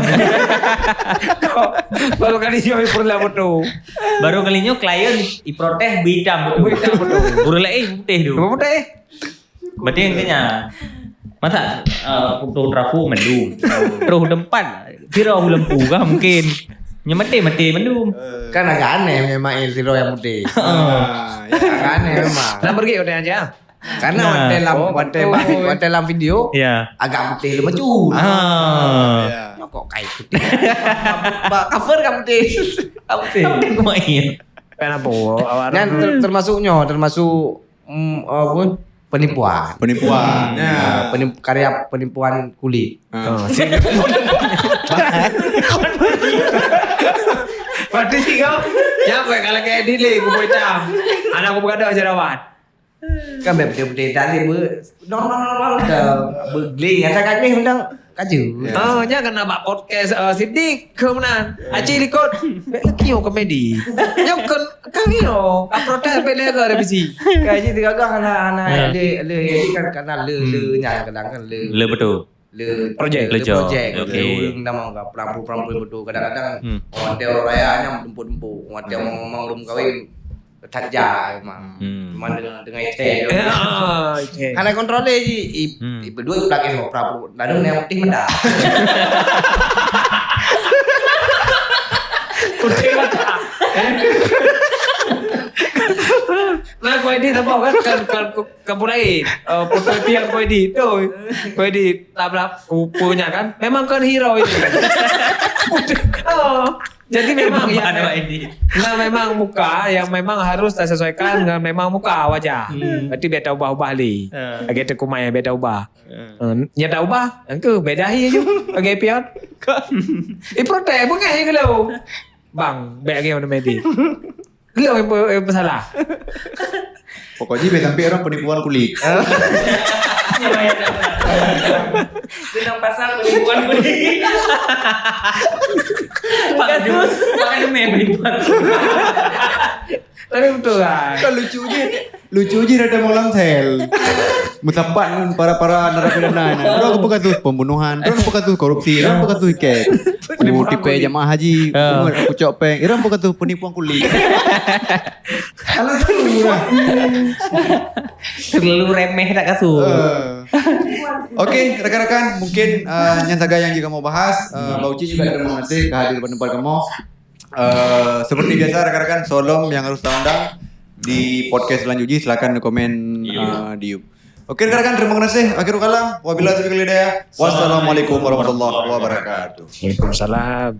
Kok baru kali nyoe pernah betul. Baru kali nyoe klien iprotes bui hitam betul. Bui hitam betul. Ureueng laén putéh tu. Putéh. Berarti intinya, masa, eh, putroh trafo mandum. Troh tempat, sira lampu kah mungkin. Nya maté-maté mandum. Kan agak aneh memang Mail sira nyang putéh. Ah, ya. Agak aneh memang. Nah, pergi udah aja. Karena watèe lam, watèe lam, watèe lam video, agak putéh leumacu. Ah. Nyoe kok kai putéh. Ba, ba, cover kan putéh. Kan putéh. Kan putéh. Kan apa? Awak Dan ter-, termasuk nyoe, termasuk Mm, apa? Penipuan. Penipuan. Ya. Penim-, karya penipuan kulit. Ah. Oh, sini. Berarti sih kau, ya, buat kalau kayak edit leh, kubu hitam. Anak aku bergaduh jerawat. Kan biar betul-betul tak boleh ber-, normal-normal dah. Bergeling, asal kat ni mendang. Kaju. Ya. Ah, nya kena bak podcast, eh, Sidik ke meunan. Aci likot. Bek lagi komedi. Nyok kan kami oh. Ka protes bek lagi ada bisi. Kaji tiga gah hana, hana le, le, kan karena le, le nya kadang kan le. Le betul. Le projek. Le projek. Okey. Le nama ka perampu-perampu betul. Kadang-kadang orang dia orang raya nya empuk-empuk. Orang dia ngomong belum kahwin. That ja memang. Hmm. Cuma dengan, dengan ite je. Ya, ite. Hana kontrol dia je. I, i berdua i pelakis opera pun. Lalu yang putih meda. Putih meda. Nah, kau ini sama kan? Kan, kan, kan mulai. Eh, foto itu yang kau edit tu. Kau edit tabrak kupunya kan? Memang kan hero ini. Oh. Jadi memang ya, nah, memang muka yang memang harus disesuaikan dengan memang muka wajah. Hmm. Berarti biar taubah-ubah li. Ha. Lagi tu kumai biar taubah. Ha. Eh, nya taubah, engke beda hi je. Lagi pion. Eh, protes, bengah je kalau. Bang, baik lagi mana medi. Dia yang ber-, yang bersalah. Pokoknya biar sampai orang penipuan kulit. Kena pasal penipuan kulit. Pak Kasus. Pak Kasus main penipuan. Tapi betul lah. Kan lucu je. Lucu je ada malam sel. Meusapat ngon para-para narapidana nyan. Droe peukasus pembunuhan, droe peukasus korupsi, droe peukasus ikat. Penipuan kulit. Tipe jamaah haji, aku cok peng. Droe peukasus penipuan kulit. Kalau tu lah. Terlalu remeh tak kasus. Eh. Okey, rakan-rakan, mungkin, eh, nyan sagai nyang jeuet kamoe bahas. Eh, Bang Uci juga terima kasih ka hadir pada tempat kamoe. Eh, seperti biasa, rakan-rakan, sebelum yang harus taundang di podcast selanjutnya, silakan komen, eh, di YouTube. Okey, rakan-rakan, terima kasih. Akhirul kalam, wabillahi taufiq wal hidayah. Wassalamualaikum warahmatullahi wabarakatuh. Waalaikumsalam.